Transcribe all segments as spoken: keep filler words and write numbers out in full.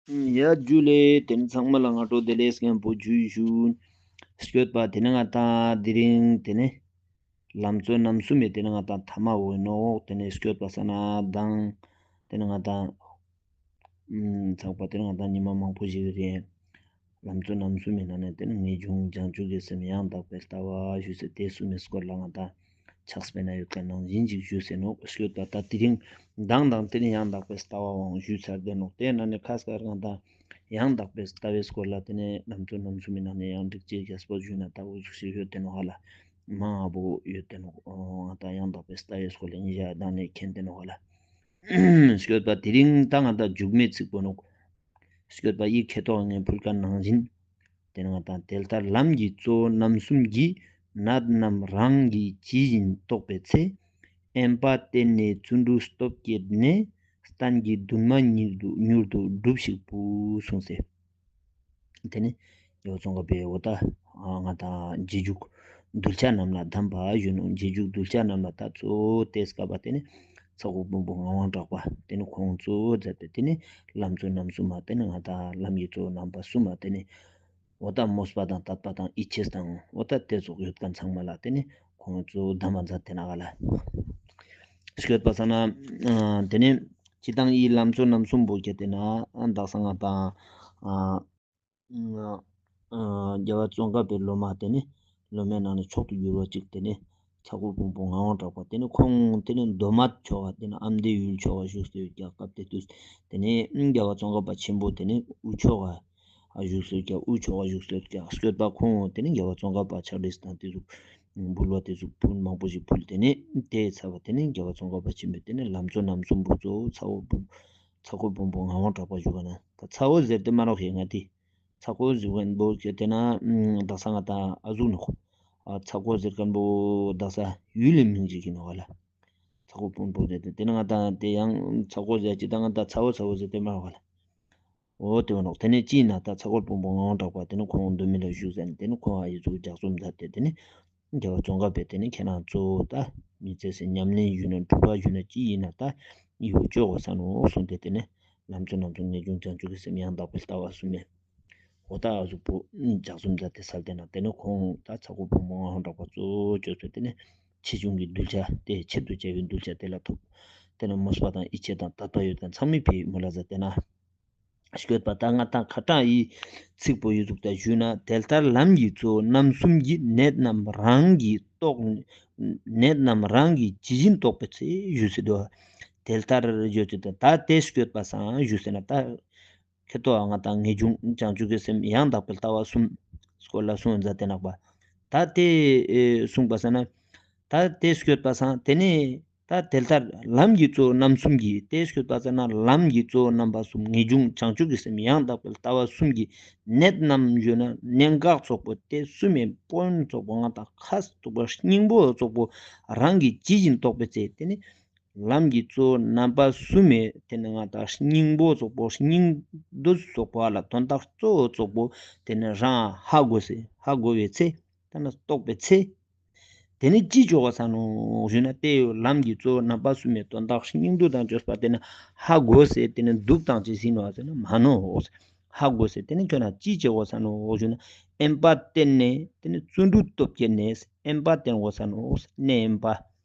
ཡ་ཇུ་ལེ། ཏེ་ནེ་ཚང་མ་ལ་སྔ་དྲོ་བདེ་ལེགས་སྙན་པོ་ཇུ་ཞུ། སྐྱོད་པ་ཏེ་ནེ་ང་ཏང་དེ་རིང་ཏེ་ནེ་ལམ་གཙོ་རྣམ་གསུམ་མི་ཏེ་ནེ་ང་ཏང་ཐ་མ་བོ་ནོག། ཏེ་ནེ་སྐྱོད་པ་ས་ན་དང་ཏེ་ནེ་ང་ཏང་ཚགས་པ་ཏེ་ནེ་ང་ཏང་ཉི་མ་མང་པོ་ཞིག་རེ་ལམ་གཙོ་རྣམ་གསུམ་མི་ནང་ནེ་ཏེ་ནེ་ངེས་འབྱུང་བྱང་ཆུབ་ཀྱི་སེམས་ཡང་དག་པའི་ལྟ་བ་ཞུས་སེ་ཏེ་གསུམ་མི་སྐོར་ལ་ང་ཏང་ཕྱག་དཔེ་ན་ཡོད་ཁན་ནང་བཞིན་ཅིག་ཞུས་སེ་ནོག། སྐྱོད་པ་ད་དེ་རིང་མདང་དང་ཏེ་ནེ་ཡང་དག་པའི་ལྟ་བའང་ཞུས་ཚར་ཏེ་ནོག། ཏེ་ནང་ནེ་ཁ་སྐར་ང་ཏང་ཡང་དག་པའི་ལྟ་བའི་སྐོར་ལ་ཏེ་ནེ་ལམ་གཙོ་རྣམ་གསུམ་མི་ནང་ནེ་ཡང་འགྲིག་ཅེས་རྒྱས་པོ་ཞུས་ན་ད་འུ་ཟུག་ཞིག་ཡོད་དེ་ནོག་ཧ་ལ། མང་པོ་ཡོད་དེ་ནོག། ང་ཏང་ཡང་དག་པའི་ལྟ་བའི་སྐོར་ལ་ཉིན་ཞག་དང་ནེ་མཁྱེན་ཏེ་ནོག་ཧ་ལ། སྐྱོད་པ་དེ་རིང་ད་ང་ཏང་མཇུག་མའི་ཚིག་པོ་ནོག། སྐྱོད་པ་ཡི་ཁེ་ཏོག་ངས་ཕུལ་ཁན་ནང་བཞིན། ཏེ་ནེ་ང་ཏང་དེ་ལྟར་ལམ་གྱི་གཙོ་རྣམ་གསུམ་གྱི། ནད་རྣམས་རང་གིས་ཇི་བཞིན་རྟོགས་པའི་ཚེ། དབེན་པ་བསྟེན་ནས་བརྩོན་འགྲུས་སྟོབས་བསྐྱེད་ནས། བསྟན་གྱི་འདུན་མ་མྱུར་དུ་མྱུར་དུ་སྒྲུབས་ཤིག་བུ་གསུངས་སེ། ཏེ་ནེ་ཡོ་ཙོང་ཁ་པའི་འོ་ད་ང་ཏང་རྗེས་འཇུག་གདུལ་བྱ་རྣམས་ལ་གདམས་པ་ཞུ་ནོག། རྗེས་འཇུག་གདུལ་བྱ་རྣམས་ལ་ད་གཙོ་བོ་ཏེ་སྐབས་པ་ཏེ་ནེ་ཚ་ཁོ་སྤུན་པོ་ངག་དབང་གྲགས་པ་ཏེ་ནེ་ཁོང་གཙོ་བོ་མཛད་དེ་ཏེ་ནེ་ལམ་གཙོ་རྣམ་གསུམ་མ་ཏེ་ནེ་ང་ཏང་ལམ་གྱི་གཙོ་བོ་རྣམ་པ་གསུམ་མ་ཏེ་ནེ་འོ་ད་མོས་པ་དང་དད་པ་དང་ཡིད་ཆེས་དང་འོ་ད་ཏེ་ཙོགས་ཡོད་ཁན་ཚང་མ་ལ་ཏེ་ནེ་ཁོང་གཙོ་བོ་གདམས་པ་མཛད་དེ་ནོག་ཧ་ལ། སྐྱོད་པ་ས་ན་ཏེ་ནེ་སྤྱིར་བཏང་ཡི་ལམ་གཙོ་རྣམ་གསུམ་པོ་ཁྱེར་ཏེ་ན་དག་ས་ང་ཏང་རྒྱལ་བ་ཙོང་ཁ་པའི་སློབ་མ་ཏེ་ནེ་སློབ་མའི་ནང་ནེ་མཆོག་ཏུ་གྱུར་བ་ཅིག་ཏེ་ནེ་ཚ་ཁོ་སྤུན་པོ་ངག་དབང་གྲགས་པ་ཏེ་ནེ་ཁོང་ཏེ་ནེ་མདོ་སྨད་ཕྱོགས་ཀ་ཏེ་ནེ་ཨམ་སྡེ་ཡུལ་ཕྱོགས་ཀ་བཞུགས་སེ་ཡོད་ཀྱག། སྐབས་ཏེ་དུས་ཏེ་ནེ་རྒྱལ་བ་ཙོང་ཁ་པ་ཆེན་པོ་ཏེ་ནེ་དབུས་ཕྱོགས་ཀ་བཞུགས་སེ་ཡོད་ཀྱག། དབུས་ཕྱོགས་ཀ་བཞུགས་སེ་ཡོད་ཀྱག། སྐྱོད་པ་ཁོང་ཏེ་ནེ་རྒྱལ་བ་ཙོང་ཁ་པ་ཕྱག་བྲིས་དང་ཏེ་ཟུག་འབུལ་བ་ཏེ་ཟུག་ཕུལ་མང་པོ་ཞིག་ཕུལ། ཏེ་ནེ་ཏེ་ཚར་བ་ཏེ་ནེ་རྒྱལ་བ་ཙོང་ཁ་པ་ཆེན་པོས་ཏེ་ནེ་ལམ་གཙོ་རྣམ་གསུམ་པོ་གཙོ་བོ་ཚ་ཁོ་སྤུན་པོ་ཚ་ཁོ་སྤུན་པོ་ངག་དབང་གྲགས་པ་ཞུ་བ་ན་ད་ཚ་བོ་ཟེར་ཏེ་མ་རོགས་ཤེས་ང་ཏི། ཚ་ཁོ་ཟེར་ཁན་པོ་ཁྱེར་ཏེ་ན་དག་ས་ང་ཏང་ཨ་ཟུག་ནོག། ཚ་ཁོ་ཟེར་ཁན་པོ་དག་ས་ཡུལ་ལི་མིང་ཞིག་ཨིན་ནོག་ཧ་ལ། ཚ་ཁོ་སྤུན་པོ་ཟེར་ཏེ་ཏེ་ནེ་ང་ཏང་ཏེ་ཡང་ཚ་ཁོ་ཟེར་ཅི་ད་ང་ཏང་ཚ་བོ་ཚ་བོ་ཟེར་ཏེ་མ་རོགས་ཧ་ལ། འོ་ཏེ་བོ་ནོག། ཏེ་ནེ་ཅི་ཨིན་ན་ད་ཚ་ཁོ་སྤུན་པོ་ངག་དབང་གྲགས་པ་ཏེ་ནེ་ཁོང་མདོ་སྨད་ལ་བཞུགས་ཟེར་ཏེ་ནེ་ཁོང་ཨ་ཡི་ཟུག་ལྗགས་རྩོམ་མཛད་དེ་ཏེ་ནེ་རྒྱལ་བ་ཙོང་ཁ་པས་ཏེ་ནེ་ཁྱེད་རང་གཙོ་བོ་ད་མི་ཚེ་སི་ཉམས་ལེན་ཞུ་ན་སྒྲུབ་པ་ཞུ་ན་ཅི་ཨིན་ན་ད་ཡུལ་ཅོ་གོས་ས་ནོག་གསུངས་ཏེ་ཏེ་ནེ་ལམ་གཙོ་རྣམ་གསུམ་ངེས་འབྱུང་བྱང་ཆུབ་ཀྱི་སེམས་ཡང་དག་པའི་ལྟ་བ་གསུམ་མེ། འོ་ད་ཨ་ཟུག་པོ་ལྗགས་རྩོམ་མཛད་དེ་སལ་ཏེ་ན་ཏེ་ནེ་ཁོང་ད་ཚ་ཁོ་སྤུན་པོ་ངག་དབང་གྲགས་པ་གཙོ་བོ་ཅོས་ཏེ་ཏེ་ནེ་ཆེ་ཆུང་གི་གདུལ་བྱ་ཏེ་ཆེད་དུ་བྱ་བའི་གདུལ་བྱ་ཏེ་ལ་ཐོབ། ཏེ་ནེ་མོས་པ་དང་ཡིད་ཆེས་དང་དད་པ་ཡོད་ཁན་ཚང་མའི་ཕིའ་མོལ་ལ་མཛད་དེ་ན། སྐྱོད་པ་ད་ང་ཏང་ཁ་ཏང་ཡི་ཚིག་པོ་ཡི་ཟུག་ད་ཞུས་ན་དེ་ལྟར་ལམ་གྱི་གཙོ་བོ་རྣམ་གསུམ་གྱི་ནད་རྣམས་རང་གིས་རྟོགས། ནད་རྣམས་རང་གིས་ཇི་བཞིན་རྟོགས་པའི་ཚེ་ཞུས་སེ་དོ། དེ་ལྟར་ཞུས་སེ་དོ་ད་ཏེ་སྐྱོད་པ་སང་ཞུས་སེ་ན་ད་ཁེ་ཏོ་ང་ཏང་ངེས་འབྱུང་བྱང་ཆུབ་ཀྱི་སེམས་ཡང་དག་པའི་ལྟ་བ་གསུམ་སྐོར་ལ་གསུངས་མཛད་དེ་ནོག་པ། ད་ཏེ་གསུངས་པ་སང་ན་ད་ཏེ་སྐྱོད་པ་སང་ཏེ་ནེ་ད་དེ་ལྟར་ལམ་གྱི་གཙོ་བོ་རྣམ་གསུམ་གྱི་ཏེ་སྐྱོད་པ་ས་ན་ལམ་གྱི་གཙོ་བོ་རྣམ་པ་གསུམ་ངེས་འབྱུང་བྱང་ཆུབ་ཀྱི་སེམས་ཡང་དག་པའི་ལྟ་བ་གསུམ་གྱི་ནད་རྣམས་ཞུ་ན་གནད་འགག་ཙོགས་པོ་ཏེ་གསུམ་མེ་པོན་ཙོགས་པོ་ང་ཏང་ཁ་ཙོགས་པོ་སྙིང་པོ་ཙོགས་པོ་རང་གིས་ཇི་བཞིན་རྟོགས་པའི་ཚེ་ཏེ་ནེ་ལམ་གྱི་གཙོ་བོ་རྣམ་པ་གསུམ་མེ་ཏེ་ནེ་ང་ཏང་སྙིང་པོ་ཙོགས་པོ་སྙིང་བསྡུས་ཙོགས་པོ་ཨ་ལ་དོན་དག་གཙོ་བོ་ཙོགས་པོ་ཏེ་ནེ་རང་ཧ་གོ་སེ་ཧ་གོ་བའི་ཚེ་ཏེ་ནེ་རྟོགས་པའི་ཚེ། ཏེ་ནེ་ཅི་ཅོ་གོས་ས་ནོག་ཞུ་ན་ཏེ་ལམ་གྱི་གཙོ་བོ་རྣམ་པ་གསུམ་མེ་དོན་དག་སྙིང་བསྡུས་དང་བཅོས་པ་ཏེ་ནེ་ཧ་གོ་སེ་ཏེ་ནེ་འདུག་དང་ཅི་ཟིན་བ་ཟེར་ན་མ་ནོག། ཧ་གོ་སེ་ཏེ་ནེ་ཁྱོད་རང་ཅི་ཅོ་གོས་ས་ནོག་ཞུ་ན་དབེན་པ་བསྟེན་ནས་ཏེ་ནེ་བརྩོན་འགྲུས་སྟོབས་བསྐྱེད་ནས་དབེན་པ་བསྟེན་གོས་ས་ནོག། གནས་དབེན་པ།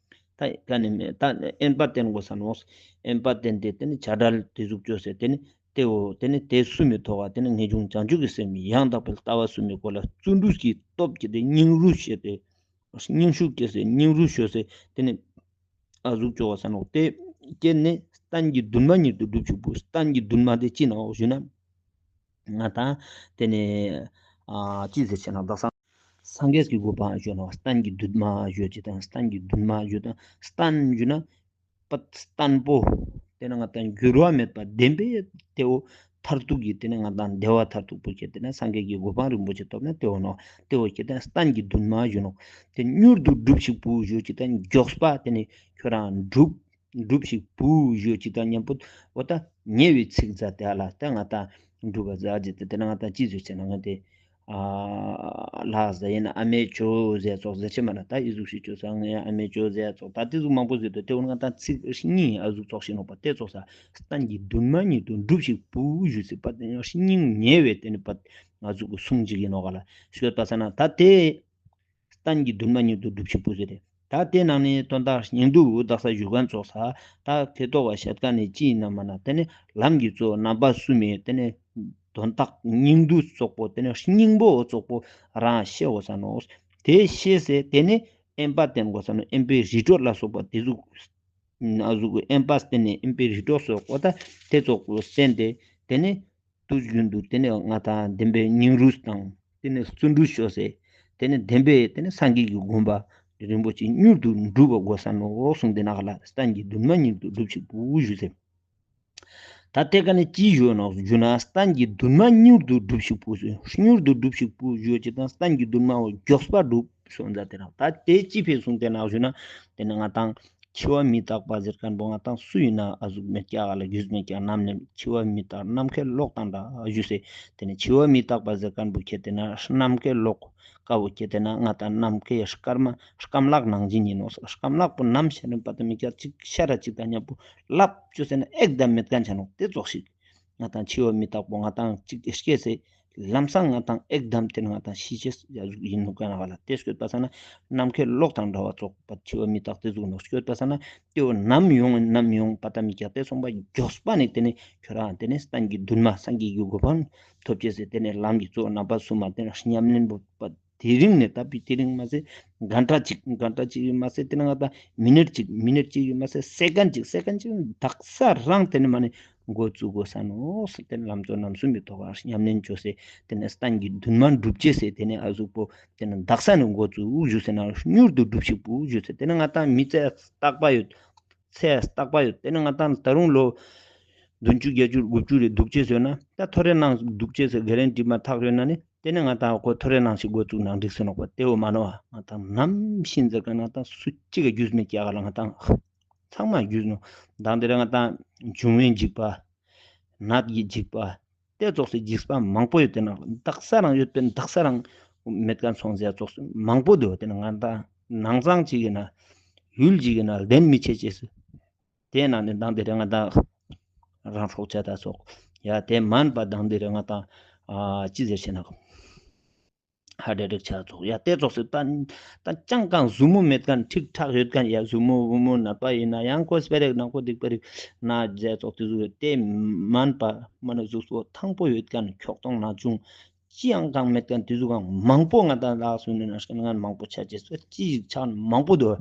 ད་ཀ་ནེ་མེ་ད་དབེན་པ་བསྟེན་གོས་ས་ནོག། དབེན་པ་བསྟེན་ཏེ་ཏེ་ནེ་བྱ་བྲལ་ཏེ་ཟུག་ཅོས་སེ་ཏེ་ནེ་ཏེ་བོ་ཏེ་ནེ་ཏེ་གསུམ་མེ་ཐོག་ག་ཏེ་ནེ་ངེས་འབྱུང་བྱང་ཆུབ་ཀྱི་སེམས་ཡང་དག་པའི་ལྟ་བ་གསུམ་མེ་སྐོར་ལ་བརྩོན་འགྲུས་ཀྱི་སྟོབས་བསྐྱེད་དེ་སྙིང་རུས་བསྐྱེད་དེ་སྙིང་ཤུགས་བསྐྱེད་སེ་སྙིང་རུས་ཤོར་སེ་ཏེ་ནེ་ཨ་ཟུག་ཅོ་གོས་ས་ནོག། ཏེ་བསྐྱེད་ནས་བསྟན་གྱི་འདུན་མ་མྱུར་དུ་སྒྲུབས་ཤིག་བུ། བསྟན་གྱི་འདུན་མ་ཏེ་ཅི་ནོག་ཞུ་ན། ང་ཏང་ཏེ་ནེ་ཨ་ཅི་ཟེར་ཆེ་ན་དག་ས་སངས་རྒྱས་ཀྱི་གོ་འཕང་ཞུ་ན་བསྟན་གྱི་འདུན་མ་ཞུ་ཅིག་དང་བསྟན་གྱི་འདུན་མ་ཞུ་དང་བསྟན་ཞུ་ན་པད་བརྟན་པོ་ཏེ་ནེ་ང་ཏང་འགྱུར་བ་མེད་པ་བདེན་པའི་ཏེ་བོ་མཐར་ཐུག་གི་ཏེ་ནེ་ང་ཏང་བདེ་བ་མཐར་ཐུག་པོ་ཁྱེར་ཏེ་ན་སངས་རྒྱས་ཀྱི་གོ་འཕང་རིན་པོ་ཆེ་ཐོབ་ན་ཏེ་བོ་ནོག། ཏེ་བོ་ཁྱེར་ཏེ་ན་བསྟན་གྱི་འདུན་མ་ཞུ་ནོག། ཏེ་མྱུར་དུ་སྒྲུབས་ཤིག་བུ་ཞུ་ཅིག་དང་མགྱོགས་པ་ཏེ་ནེ་ཁྱོད་རང་སྒྲུབ་སྒྲུབས་ཤིག་བུ་ཞུ་ཅིག་དང་མཉམ་པོ་འོ་ད་ཉེ་བའི་ཚིག་མཛད་དེ་ཨ་ལ་ད་ང་ཏང་སྒྲུབ་པ་མཛད་ཅིག་ཏེ་ཏེ་ནེ་ང་ཏང་ཅི་ཟེར་ཆེ་ན་ང་ཏེ་ ཨ་ལ་ཟེར་ཡིན་ན་ཨ་མའི་ཇོ་ཟེར་ཙོགས་ཟེར་ཅེས་མ་ན། ད་འི་ཟུག་ཤིག་ཅོས་ས་ངའི་ཨ་མའི་ཇོ་ཟེར་ཙོགས། ད་དེ་ཟུག་མང་པོ་ཟེར་དུས་དེ་འོ་ན་ང་ཏང་ཚིག་གཉིས་ཨ་ཟུག་ཙོགས་ཤིག་ནོག་པ། དེ་ཙོགས་ས་སྟན་གྱི་འདུན་མ་ཉིད་དུ་སྒྲུབས་ཤིག་བུ་ཞུས་སེ་པ་སྙིང་ཉེ་བའི་དེ་ནི་པ་ང་ཟུག་གི་གསུང་ཅིག་ཡིན་ནོག་ག་ལ། ཤོད་པ་ས་ན་ད་དེ་སྟན་གྱི་འདུན་མ་ཉིད་དུ་སྒྲུབས་ཤིག་བུ་ཟེར་ཏེ། ད་དེ་ནང་ནས་དོན་དག་སྙིང་བསྡུས་དག་ས་ཞུ་མཁན་ཙོགས་ས། ད་དེ་ཐོག་བཤད་མཁན་ནི་ཅི་ཡིན་ན་མ་ན། དེ་ནི་ལམ་གྱི་གཙོ་བོ་རྣམ་པ་གསུམ་མའི་དེ་ནི་དོན་དག་སྙིང་བསྡུས་ཙོགས་པོ། དེ་ནི་སྙིང་པོ་ཙོགས་པོ་རང་ཤེས་དགོས་ས་ནོག། དེ་ཤེས་སེ་དེ་ནི་དབེན་པ་བསྟེན་དགོས་ས་ནོག། དབེན་པའི་རི་ཁྲོད་ལ་སོགས་པ་དེ་ཟུག་ཨ་ཟུག་དབེན་པ་བསྟེན་ནས་དབེན་པའི་རི་ཁྲོད་སོགས་པོ་ད་དེ་ཙོགས་པོ་བསྟེན་ཏེ། དེ་ནི་དུས་རྒྱུན་དུ་དེ་ནི་ང་ཏང་བདེན་པའི་སྙིང་རུས་དང་དེ་ནི་བརྩོན་འགྲུས་ཤོས་སེ། དེ་ནི་བདེན་པའི་དེ་ནི་སངས་རྒྱས་ཀྱི་དགོངས་པ་རིན་པོ་ཆེ་མྱུར་དུ་འགྲུབ་པ་དགོས་ས་ནོག་གསུངས་ཏེ་ནོག་ག་ལ། སྟན་གྱི་འདུན་མ་མྱུར་དུ་སྒྲུབས་ཤིག་བུ་ཞུས་སེ། ད་དེ་ཀ་ནས་ཅི་ཞུ་ནོག་ཞུ་ན། སྟན་གྱི་འདུན་མ་མྱུར་དུ་སྒྲུབས་ཤིག་བུ་ཟེར། མྱུར་དུ་སྒྲུབས་ཤིག་བུ་ཞུ་ཅེས་དང་སྟན་གྱི་འདུན་མ་བོ་མགྱོགས་པ་སྒྲུབས་གསུངས་ཏེ་ནོག། ད་དེ་ཅི་ཕི་གསུངས་ཏེ་ནོག་ཞུ་ན། དེ་ནི་ང་ཏང་འཆི་བ་མི་རྟག་པ་ཟེར་མཁན་པོ་ང་ཏང་སུ་ཡིན་ན་ཨ་ཟུག་མེད་ཀྱག་ག་ལ། རྒྱུས་མེད་ཀྱག། ནམ་ནས་འཆི་བ་མི་རྟག་ནམ་མཁའི་གློག་དང་འདྲ་ཞུས་སེ། དེ་ནི་འཆི་བ་མི་རྟག་པ་ཟེར་མཁན་པོ་ཁྱེད་དེ་ན་ནམ་མཁའི་གློག་དཀར་པོ་ཁྱེད་དེ་ན་ང་ཏང་ནམ་མཁའི་སྐར་མ་སྐམ་ལག་ནང་བཞིན་ཡིན་ནོག། སྐམ་ལག་པོ་ནམ་ཤར་རིན་པ་དང་མི་ཀྱག་ཅིག་ཤར་ར་ཅིག་དང་མཉམ་པོ་ལབ་ཅོས་ཟེར་ན་ཨེག་དམ་མེད་མཁན་ཆ་ནོག། དེ་ཙོགས་ཤིག་ང་ཏང་འཆི་བ་མི་རྟག་པོ་ང་ཏང་ཅིག་སྐྱེས་སེ་ལམ་སང་ང་ཏང་ཨེག་དམ་དེ་ནི་ང་ཏང་ཤི་ཅེས་ཡ་ཟུག་ཡིན་ནོག་ག་ན་ག་ལ། དེ་སྐྱོད་པ་ས་ན་ནམ་མཁའི་གློག་དང་འདྲ་བ་ཙོགས་པ་འཆི་བ་མི་རྟག་དེ་ཟུག་ནོག། སྐྱོད་པ་ས་ན་དེ་བོ་ནམ་ཡོང་ནམ་ཡོང་པ་དང་མི་ཀྱག་དེ་སོང་པ་མགྱོགས་པ་ནི་དེ་ནི་ཁྱོད་རང་དེ་ནི་སྟན་གྱི་འདུན་མ་སངས་རྒྱས་ཀྱི་གོ་འཕང་ཐོབ་ཅེས་སེ་དེ་ནི་ལམ་གྱི་གཙོ་བོ་རྣམ་པ་གསུམ་མ་དེ་ནི་ཉམས་ལེན་པོ་དེ་རིང་ནས་ད་བི་དེ་རིང་མ་ཟད་གན་ཊ་གཅིག་གན་ཊ་གཅིག་མ་ཟད་དེ་ནི་ང་ད་མི་ནཊ་གཅིག་མི་ནཊ་གཅིག་མ་ཟད་སེ་ཀན་གཅིག་སེ་ཀན་གཅིག་དག་ས་རང་དེ་ནི་མ་ནི་འགོ་བཙུགས་དགོས་ས་ནོག། དེ་ནི་ལམ་གཙོ་རྣམ་གསུམ་པའི་ཐོག་ལ་ཉམས་ལེན་བཅོས་སེ་དེ་ནི་སྟན་གྱི་འདུན་མ་འགྲུབ་ཅེས་སེ་དེ་ནི་ཨ་ཟུག་པོ་དེ་ནི་དག་ས་ནི་འགོ་བཙུགས་ཞུས་སེ་ན་མྱུར་དུ་སྒྲུབས་ཤིག་བུ་ཞུས་སེ། དེ་ནི་ང་ད་མི་ཚེ་རྟག་པ་ཡོད། ཚེ་རྟག་པ་ཡོད། དེ་ནི་ང་ད་ད་རུང་ལོ་བདུན་ཅུ་བརྒྱད་ཅུ་དགུ་བཅུ་རེ་འདུག་ཅེས་ཡོད་ན། ད་ཐོ་རེ་ནང་འདུག་ཅེས་སེ་གེ་རན་ཊི་མ་ཐག་ཡོད་ན་ནི། དེ་ནི་ང་ད་ཁོ་ཐོ་རེ་ནང་ཞིག་འགོ་བཙུགས་ན་འགྲིག་སེ་ནོག་པ། དེ་བོ་མ་ནོག་པ། ང་ད་ནམ་ཤི་ཟེར་ག་ན་ད་སུ་གཅིག་གི་རྒྱུས་མེད་ཀྱག་ག་ལ། ང་ད་ཚང་མ་རྒྱུས་ནོག། མདང་དེ་རིང་ང་ད་འབྱུང་བའི་འཇིགས་པ། ནད་ཀྱི་འཇིགས་པ། དེ་ཙོགས་སེ་འཇིགས་པ་མང་པོ་ཡོད་དེ་ན་དག་ས་རང་ཡོད་པའི་དག་ས་རང་མེད་མཁན་སོང་ཟེར་ཙོགས་སེ་མང་པོ་འདུག། དེ་ནི་ང་ད་ནང་ཚང་གཅིག་ཡིན་ན་ཡུལ་གཅིག་ཡིན་ན་ལྡན་མི་ཆེ་ཅེས་སེ། དེ་ནང་ནས་མདང་དེ་རིང་ང་ད་རང་སྲོག་ཆད་ད་ཙོགས། ཡ་དེ་མན་པ་མདང་དེ་རིང་ང་ད་ཨ་ཅི་ཟེར་ཆེ་ན་ཧརཊ་ཨེ་ཊེག་ཆ་ཙོགས། ཡ་དེ་ཙོགས་སེ་ད་ད་ཅང་གང་ཟུར་མོ་མེད་མཁན་ཁྲིག་ཁྲག་ཡོད་མཁན། ཡ་ཟུར་མོ་བུ་མོ་ནད་པ་ཡིན་ན་ཡང་ཁོ་སྤེ་ར་ནང་ཁོ་སྡིག་པ་རིག་ན་ཟེར་ཙོགས་དེ་ཟུག་ཡོད། དེ་མན་པ་མ་ནི་གཟུགས་པོ་ཐང་པོ་ཡོད་མཁན་ཁྱོག་ཐོང་ན་ཆུང་ཅི་ཡང་གང་མེད་མཁན་དེ་ཟུག་གང་མང་པོ་ང་ད་ལགས་སུ་ནི་ན་སྐྱེ་ན་མང་པོ་ཆ་ཅེས་སོ་ཅི་ཞིག་ཆགས་མང་པོ་འདུག།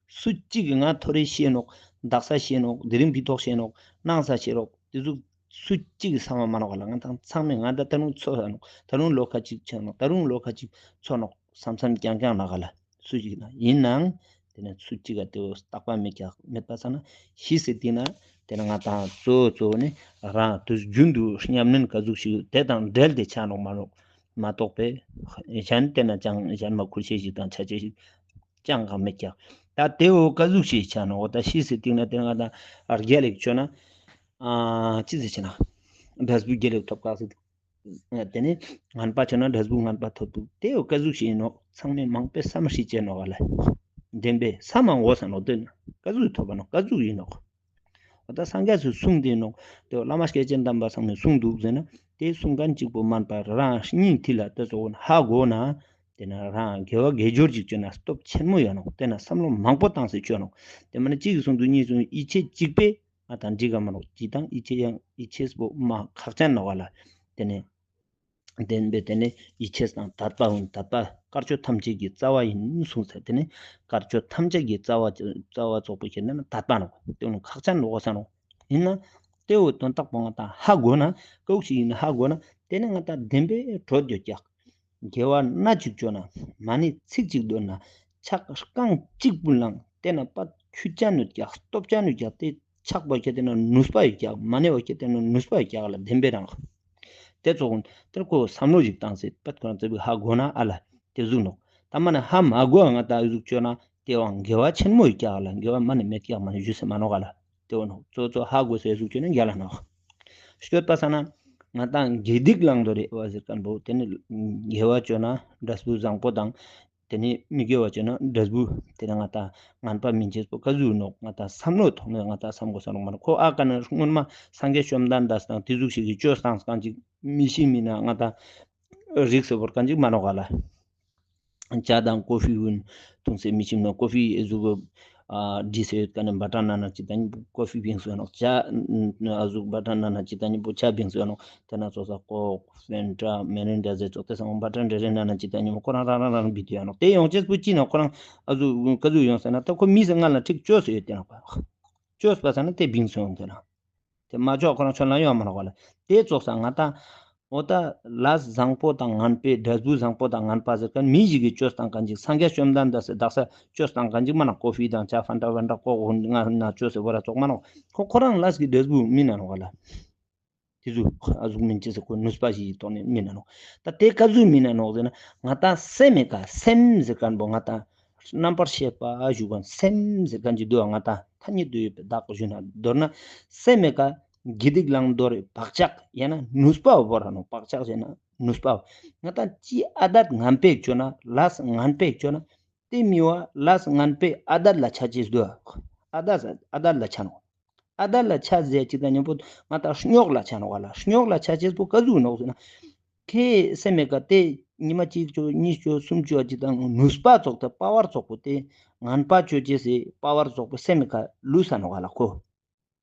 སུ་གཅིག་གིས་ང་ཐོ་རེ་ཤེས་ནོག། དག་ས་ཤེས་ནོག། དེ་རིང་བི་ཐོག་ཤེས་ནོག། ནང་ས་ཤེས་རོག། དེ་ཟུག་སུ་གཅིག་གིས་བསམ་མ་ནོག་ག་ལ། ང་ཏང་ཚང་མས་ང་ད་ད་རུང་འཚོ་ས་ནོག། ད་རུང་ལོ་ཁ་ཅིག་ཆ་ནོག། ད་རུང་ལོ་ཁ་ཅིག་འཚོ་ནོག་བསམ་བསམ་རྐྱང་རྐྱང་ནོག་ག་ལ། སུ་གཅིག་ན་ཡིན་ནའང་དེ་ནས་སུ་གཅིག་ག་དེ་བོ་རྟག་པ་མེད་ཀྱག། མེད་པ་ས་ན་ཤི་སེ་དེ་ན་དེ་ན་ང་ཏང་གཙོ་བོ་གཙོ་བོ་ནི་རང་དུས་རྒྱུན་དུ་ཉམས་ལེན་ག་ཟུག་ཞིག་དེ་དང་འབྲེལ་ཏེ་ཆ་ནོག་མ་ནོག་མ་གཏོགས་པས་གཞན་དེ་ན་ཅང་གཞན་མ་ཁུར་ཤེས་ཤིག་དང་ཆ་ཅེས་ཤིག་ཅང་གང་མེད་ཀྱག། ད་དེ་བོ་ག་ཟུག་ཞིག་ཆ་ནོག། ད་ཤི་སེ་སྟིང་ན་དེ་ང་ད་རྒྱལ་ལེགས་ཆོ་ན་ཨ་ཅི་ཟེར་ཆེ་ན་འབྲས་བུ་རྒྱལ་ལེགས་ཐོབ་ཀྱག་ཟེར་དུག། དེ་ནས་ངན་པ་ཆོ་ན་འབྲས་བུ་ངན་པ་ཐོབ་དུག། དེ་བོ་ག་ཟུག་ཞིག་ཡིན་ནོག། ཚང་མས་མང་པོས་བསམ་ཤེས་ཅེས་ནོག་ག་ལ། བདེན་པས་བསམ་མ་དགོས་ས་ནོག། དེ་ནི་ག་ཟུག་ཐོབ་པ་ནོག། ག་ཟུག་ཡིན་ནོག། འོ་ད་སངས་རྒྱས་སུ་གསུངས་ཏེ་ནོག། དེ་བླ་མ་སྐྱེས་ཆེན་དམ་པ་ཚང་མས་གསུངས་འདུག་ཟེར་ན་དེ་གསུང་མཁན་གཅིག་པོ་མན་པ་རང་སྙིང་ཐིག་ལ་དེ་ཚོ་ཧ་གོ་ན་དེ་ན་རང་དགེ་བ་དགེ་སྦྱོར་ཅིག་བཅོས་ན་སྟོབས་ཆེན་མོ་ཡོད་ནོག། དེ་ན་བསམ་བློ་མང་པོ་བཏང་སེ་བཅོས་ནོག། དེ་མ་ནི་གཅིག་གིས་གསུངས་འདུག་གཉིས་གསུངས་འདུག་ཡིད་ཆེས་གཅིག་པས་ང་ཏང་འགྲིག་ག་མ་ནོག། གཅིག་དང་ཡིད་ཆེས་ཡང་ཡིད་ཆེས་པོ་མ་ཁག་ཅན་ནོག་ག་ལ། དེ་ནས་བདེན་པའི་དེ་ནི་ཡིད་ཆེས་དང་དད་པ་འོ་དད་པ་དཀར་ཕྱོགས་ཐམས་ཅད་ཀྱི་རྩ་བ་ཡིན་གསུངས་ཟེར། དེ་ནི་དཀར་ཕྱོགས་ཐམས་ཅད་ཀྱི་རྩ་བ་རྩ་བ་ཙོགས་པོ་ཁྱེར་ན་དད་པ་ནོག། དེ་ནི་ཁག་ཅན་ནོག་ས་ནོག། ཡིན་ན་དེ་བོ་དོན་དག་པོ་ང་ཏང་ཧ་གོ་ན་ཀའུ་ཞིག་ཡིན་ན་ཧ་གོ་ན་དེ་ནི་ང་ཏང་བདེན་པའི་གྲོད་ཡོད་ཀྱག། དགེ་བ་སྣ་གཅིག་བཅོ་ན་མ་ཎི་ཚིག་གཅིག་འདོན་ན་ཕྱག་རྐང་གཅིག་ཕུལ་ནང་དེ་ན་པ་ཆུ་ཅན་ཡོད་ཀྱག། སྟོབས་ཅན་ཡོད་ཀྱག། དེ་ཕྱག་པོ་ཁྱེར་ཏེ་ན་ནུས་པ་ཡོད་ཀྱག། མ་ཎི་བོ་ཁྱེར་ཏེ་ན་ནུས་པ་ཡོད་ཀྱག་ལ་བདེན་པའི་རང་། དེ་ཚོ་དེར་ཁོ་བསམ་བློ་ཞིག་བཏང་སེ་པད་ཁོ་རང་ཚོ་བི་ཧ་གོ་ན་ཨ་ལ་དེ་ཟུག་ནོག། ད་མ་ནི་ཧ་མ་གོ་ང་ཏང་ཨ་ཟུག་བཅོས་ན་དེ་བའང་དགེ་བ་ཆེན་མོ་ཡོད་ཀྱག་ལ། དགེ་བ་མ་ནི་མེད་ཀྱག་མ་ནི་ཞུ་སེ་མ་ནོག་ག་ལ། དེ་བོ་ནོག། གཙོ་གཙོ་ཧ་གོ་སེ་ཨ་ཟུག་བཅོས་ན་རྒྱལ་ལ་ནོག། སྐྱོད་པ་ས་ན་ ང་ཏང་དགེ་སྡིག་བླང་དོར་རེ་བ་ཟེར་ཁན་བོ་དེ་ནི་དགེ་བ་ཅོ་ན་འབྲས་བུ་བཟང་པོ་དང་དེ་ནི་མི་དགེ་བ་ཅོ་ན་འབྲས་བུ་དེ་ནི་ང་ཏང་ངན་པ་མིན་ཅེས་པོ་ཀ་ཟུག་ནོག། ང་ཏང་བསམ་བློ་ཐོག་ནས་ང་ཏང་བསམ་དགོས་ས་ནོག་མ་ནོག། ཁོ་ཨ་ཀ་ནི་སྔོན་མ་སངས་རྒྱས་བཅོམ་ལྡན་འདས་དང་དེ་ཟུག་ཞིག་གི་ཅོས་སྟངས་གང་ཅིག་མི་ཤེས་མིན་ན་ང་ཏང་རིགས་སུ་བོར་གང་ཅིག་མ་ནོག་ག་ལ། ཇ་དང་ཀོ་ཧྥི་ཝུན་འཐུང་སེ་མི་ཁྱིམ་ན་ཀོ་ཧྥི་ཨེ་ཟུག་གི་ཨ་འདྲི་སེ་ཡོད་ཀ་ནི་བ་ཏྲ་ན་ན་ཅི་ད་ནི་ཀོ་ཧྥི་བིང་སོ་ནོག། ཇ་ཨ་ཟུག་བ་ཏྲ་ན་ན་ཅི་ད་ནི་པོ་ཇ་བིང་སོ་ནོག། དེ་ན་ཙོགས་ས་ཀོག་ཕན་ཏྲ་མེ་རིན་ཌ་ཟེར་ཙོགས་དེ་སང་བ་ཏྲ་འདྲེ་རེ་ན་ན་ཅི་ད་ནི་པོ་ཁོ་རང་རང་རང་རང་བི་དུ་ཡ་ནོག། དེ་ཡོང་ཅེས་པོ་ཅི་ན་ཁོ་རང་ཨ་ཟུག་ཀ་ཟུག་ཡོང་ཟེར་ན་ད་ཁོ་མི་སེ་ང་ལ་ཁྲིག་ཅོས་སེ་ཡོད་དེ་ནོག་པ། ཅོས་པ་ས་ན་དེ་བིང་སོ་ཡོང་དེ་ན། དེ་མ་ཅོ་ཁོ་རང་ཆོན་ལ་ཡོང་མ་ནོག་ག་ལ། དེ་ཙོགས་ས་ང་ཏང་འོ་ད་ལས་བཟང་པོ་དང་ངན་པའི་འབྲས་བུ་བཟང་པོ་དང་ངན་པ་ཟེར་ཁན་མི་ཞིག་གི་ཅོས་སྟངས་གང་ཅིག་སངས་རྒྱས་བཅོམ་ལྡན་འདས་སི་དག་ས་ཅོས་སྟངས་གང་ཅིག་མ་ན་ཀོ་ཧྥི་དང་ཇ་ཕན་ཏྲ་བན་ཏྲ་ཀོག་ཧུན་ང་ན་ཅོས་སེ་བོ་ར་ཙོགས་མ་ནོག། ཁོ་ཁོ་རང་ལས་ཀྱི་འབྲས་བུ་མིན་ན་ནོག་ག་ལ། དེ་ཟུག་ཨ་ཟུག་མིན་ཅེས་སེ་ཁོ་ནུས་པ་ཞིག་གི་ཐོག་ནས་མིན་ན་ནོག། ད་དེ་ཀ་ཟུག་མིན་ན་ནོག་ཟེར་ན་ང་ཏང་སེམས་མེད་ཀ་སེམས་ཟེར་ཁན་བོ་ང་ཏང་རྣམ་པར་ཤེས་པ་ཞུ་ཁན་སེམས་ཟེར་ཁན་ཅིག་འདུག་ང་ཏང་ཐ་སྙད་དུ་ཡོད་པའི་བདག་ཞུ་ན་མདོར་ན་སེམས་མེད་ཀ་དགེ་སྡིག་བླང་དོར་བག་ཆགས་ཡང་ན་ནུས་པ་བོ་ར་ནོག། བག་ཆགས་ཟེར་ན་ནུས་པ་བོ་ང་ཏང་ཅི་ཨ་དད་ངན་པའི་ཅོ་ན་ལས་ངན་པའི་ཅོ་ན་དེ་མི་བ་ལས་ངན་པའི་ཨ་དད་ལ་ཆ་ཅེས་འདུག། ཨ་དད་ཨ་དད་ལ་ཆ་ནོག། ཨ་དད་ལ་ཆ་ཟེར་ཅིག་ད་ཉམ་པོ་ང་ཏང་སྙོག་ལ་ཆ་ནོག་ག་ལ། སྙོག་ལ་ཆ་ཅེས་པོ་ཀ་ཟུག་ནོག་ཟེར་ན། ཁེ་སེམས་མེད་ཀ་དེ་ཉི་མ་གཅིག་ཅོ་གཉིས་ཅོ་གསུམ་ཅོ་ཅིག་ད་ནུས་པ་ཙོགས་ཏེ་པ་ཝར་ཙོགས་པོ་དེ་ངན་པ་ཅོ་ཅེས་སི་པ་ཝར་ཙོགས་པོ་སེམས་མེད་ཀ་ལུས་ས་ནོག་ག་ལ་ཁོ།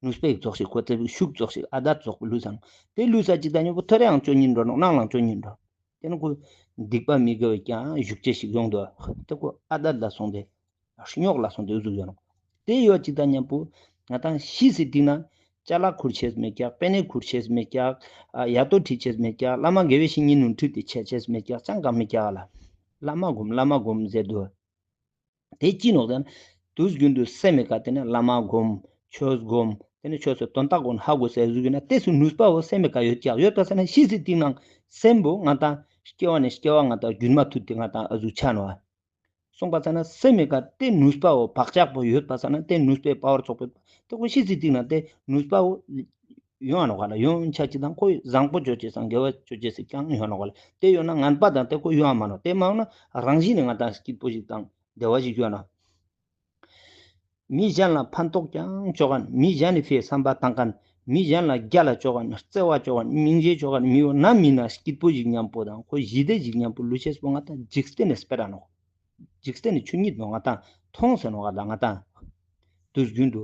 ནུས་པ་ཙོགས་ཤིག་ཁོ་དེ་ཤུགས་ཙོགས་ཤིག་ཨ་དད་ཙོགས་པོ་ལུས་ས་ནོག། དེ་ལུས་ས་ཅིག་ད་ཉམ་པོ་ཐོ་རེའང་ཅོ་ཉིན་འགྲོ་ནོག། ནང་ལའང་ཅོ་ཉིན་འགྲོ། དེ་ནི་ཁོ་སྡིག་པ་མི་དགེ་བའི་ཀྱང་ཞུགས་ཅེས་ཤིག་ཡོང་དུག། དེ་ཁོ་ཨ་དད་ལ་སོང་སྟེ་སྙོག་ལ་སོང་སྟེ་འུ་ཟུག་ཡོང་ནོག། དེ་ཡོད་ཅིག་ད་ཉམ་པོ་ང་ཏང་ཤི་སི་སྟིང་ན་ཅ་ལག་ཁུར་ཅེས་མེད་ཀྱག། པེ་ནེ་ཁུར་ཅེས་མེད་ཀྱག། ཨ་ཡ་ཏོ་ཁྲིད་ཅེས་མེད་ཀྱག། བླ་མ་དགེ་བའི་བཤེས་གཉེན་ནུ་ཁྲིད་དེ་ཆ་ཅེས་མེད་ཀྱག། ཅང་གང་མེད་ཀྱག་ལ། བླ་མ་སྒོམ་བླ་མ་སྒོམ་ཟེར་དུག། དེ་ཅི་ནོག་ཟེར་ན་དུས་རྒྱུན་དུ་སེམས་མེད་ཀ་དེ་ནི་བླ་མ་སྒོམ་ཆོས་སྒོམ་དེ་ནི་ཆོས་སི་དོན་དག་གུན་ཧ་གོ་ཟེར་ཟུག་ཡོད་ན་དེ་སུ་ནུས་པ་བོ་སེམས་མེད་ཀ་ཡོད་ཀྱག། ཡོད་པ་ཟེར་ན་ཤི་སི་སྟིང་ནང་སེམས་པོ་ང་ཏང་སྐྱེ་བ་ནས་སྐྱེ་བ་ང་ཏང་རྒྱུན་མ་མཐུད་དེ་ང་ཏང་ཨ་ཟུག་ཆ་ནོག། སོང་པ་ཟེར་ན་སེམས་མེད་ཀ་དེ་ནུས་པ་བོ་བག་ཆགས་པོ་ཡོད་པ་ཟེར་ན་དེ་ནུས་པའི་པ་ཝར་ཙོགས་པོ་དེ་ཁོ་ཤི་སི་སྟིང་ན་དེ་ནུས་པ་བོ་ཡོང་ང་ནོག་ག་ལ། ཡོང་ཆ་ཅིག་དང་ཁོ་བཟང་པོ་ཅོ་ཅེས་སང་དགེ་བ་ཅོ་ཅེས་སི་ཀྱང་ཡོང་ང་ནོག་ག་ལ། དེ་ཡོད་ན་ངན་པ་དང་དེ་ཁོ་ཡོང་ང་མ་ནོག། དེ་མ་ཡོང་ན་རང་བཞིན་ནི་ང་ཏང་སྐྱིད་པོ་ཞིག་དང་བདེ་བ་ཞིག་ཡོང་ང་ནོག། མི་གཞན་ལ་ཕན་ཐོགས་ཀྱང་ཅོ་ཁན། མི་གཞན་ནི་ཕིའ་བསམ་པ་བཏང་ཁན། མི་གཞན་ལ་རྒྱལ་ལ་ཅོ་ཁན། བརྩེ་བ་ཅོ་ཁན། སྙིང་རྗེ་ཅོ་ཁན། མི་བོ་ནམ་མིན་ན་སྐྱིད་པོ་ཞིག་ཉམ་པོ་དང་ཁོ་ཞི་བདེ་ཞིག་ཉམ་པོ་ལུས་ཅེས་པོ་ང་ཏང་འཇིག་རྟེན་ནི་སྤེ་ར་ནོག། འཇིག་རྟེན་ནི་ཆོས་ཉིད་ནོག། ང་ཏང་མཐོང་ཟེར་ནོག་ག་ལ། ང་ཏང་དུས་རྒྱུན་དུ་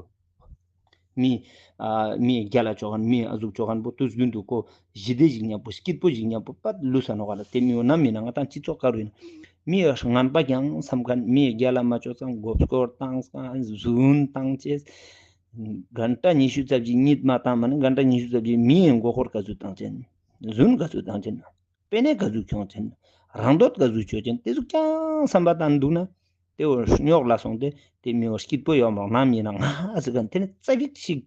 མི་ཨ་མི་རྒྱལ་ལ་ཅོ་ཁན་མི་ཨ་ཟུག་ཅོ་ཁན་པོ་དུས་རྒྱུན་དུ་ཁོ་ཞི་བདེ་ཞིག་ཉམ་པོ་སྐྱིད་པོ་ཞིག་ཉམ་པོ་པད་ལུས་ས་ནོག་ག་ལ། དེ་མི་བོ་ནམ་མིན་ན་ང་ཏང་སྤྱི་ཚོགས་ཀ་རུ་ཡིན་མི་ངན་པ་ཀྱང་བསམ་ཁན། མི་རྒྱལ་ལ་མ་ཅོ་ཙང་མགོ་སྐོར་བཏང་ཙང་རྫུན་བཏང་ཅེས། གན་ཏ་ཉི་ཤུ་རྩ་བཞི་གཉིད་མ་བཏང་མ་ནི་གན་ཏ་ཉི་ཤུ་རྩ་བཞི་མི་ཡི་མགོ་སྐོར་ག་ཟུག་བཏང་ཅེན། རྫུན་ག་ཟུག་བཏང་ཅེན། པེ་ནེ་ག་ཟུག་ཁྱོང་ཅེན། རང་འདོད་ག་ཟུག་ཅོ་ཅེན། དེ་ཟུག་ཀྱང་བསམ་པ་བཏང་དུག་ན་དེ་བོ་སྙོག་ལ་སོང་སྟེ་དེ་མི་བོ་སྐྱིད་པོ་ཡོང་མ་ནོག། ནམ་ཡིན་ན་ང་ཟེར་ཁན་དེ་ནི་ཙ་པིག་ཞིག་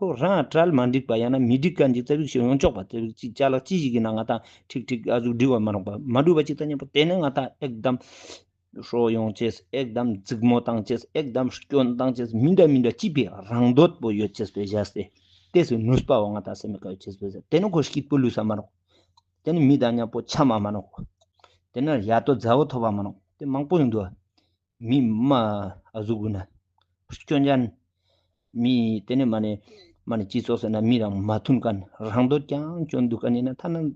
ཁོ་རང་གྲལ་མ་འགྲིག་པ་ཡང་ན་མི་འགྲིག་ཁན་ཅིག་ཙ་པིག་ཞིག་ཡོང་ཆོག་པ། ཙ་པིག་ཅིག་ཅ་ལག་ཅི་ཞིག་ཡིན་ན་ང་ཏང་ཁྲིག་ཁྲིག་ཨ་ཟུག་འགྲིག་པ་མ་ནོག་པ། མ་འགྲིག་པ་ཅིག་ད་ཉམ་པོ་དེ་ནི་ང་ཏང་ཨེག་དམ་ཧྲོ་ཡོང་ཅེས། ཨེག་དམ་འཛིག་མོ་བཏང་ཅེས། ཨེག་དམ་སྐྱོན་བཏང་ཅེས། མི་འདྲ་མི་འདྲ་ཅི་པའི་རང་འདོད་པོ་ཡོད་ཅེས་པའི་བཞག་སྟེ་དེ་སུ་ནུས་པ་བོ་ང་ཏང་སེམས་མེད་ཀ་ཡོད་ཅེས་པའི་བཞག་དེ་ནི་ཁོ་སྐྱིད་པོ་ལུས་ས་མ་ནོག། དེ་ནི་མི་དང་ཉམ་པོ་ཆ་མ་མ་ནོག། དེ་ནི་ཡ་ཏོ་མཛའ་བོ་ཐོབ་པ་མ་ནོག། དེ་མང་པོ་ཡོང་དུག། མི་མ་ཨ་ཟུག་གུན་ན་སྐྱོན་ཅན། མི་དེ་ནི་མ་ནི་མ་ནི་སྤྱི་ཚོགས་ཟེར་ན་མི་རང་མ་མཐུན་ཁན། རང་འདོད་ཀྱང་སྐྱོན་དུག་ཁན་ཡིན་ན་ཐ་ན་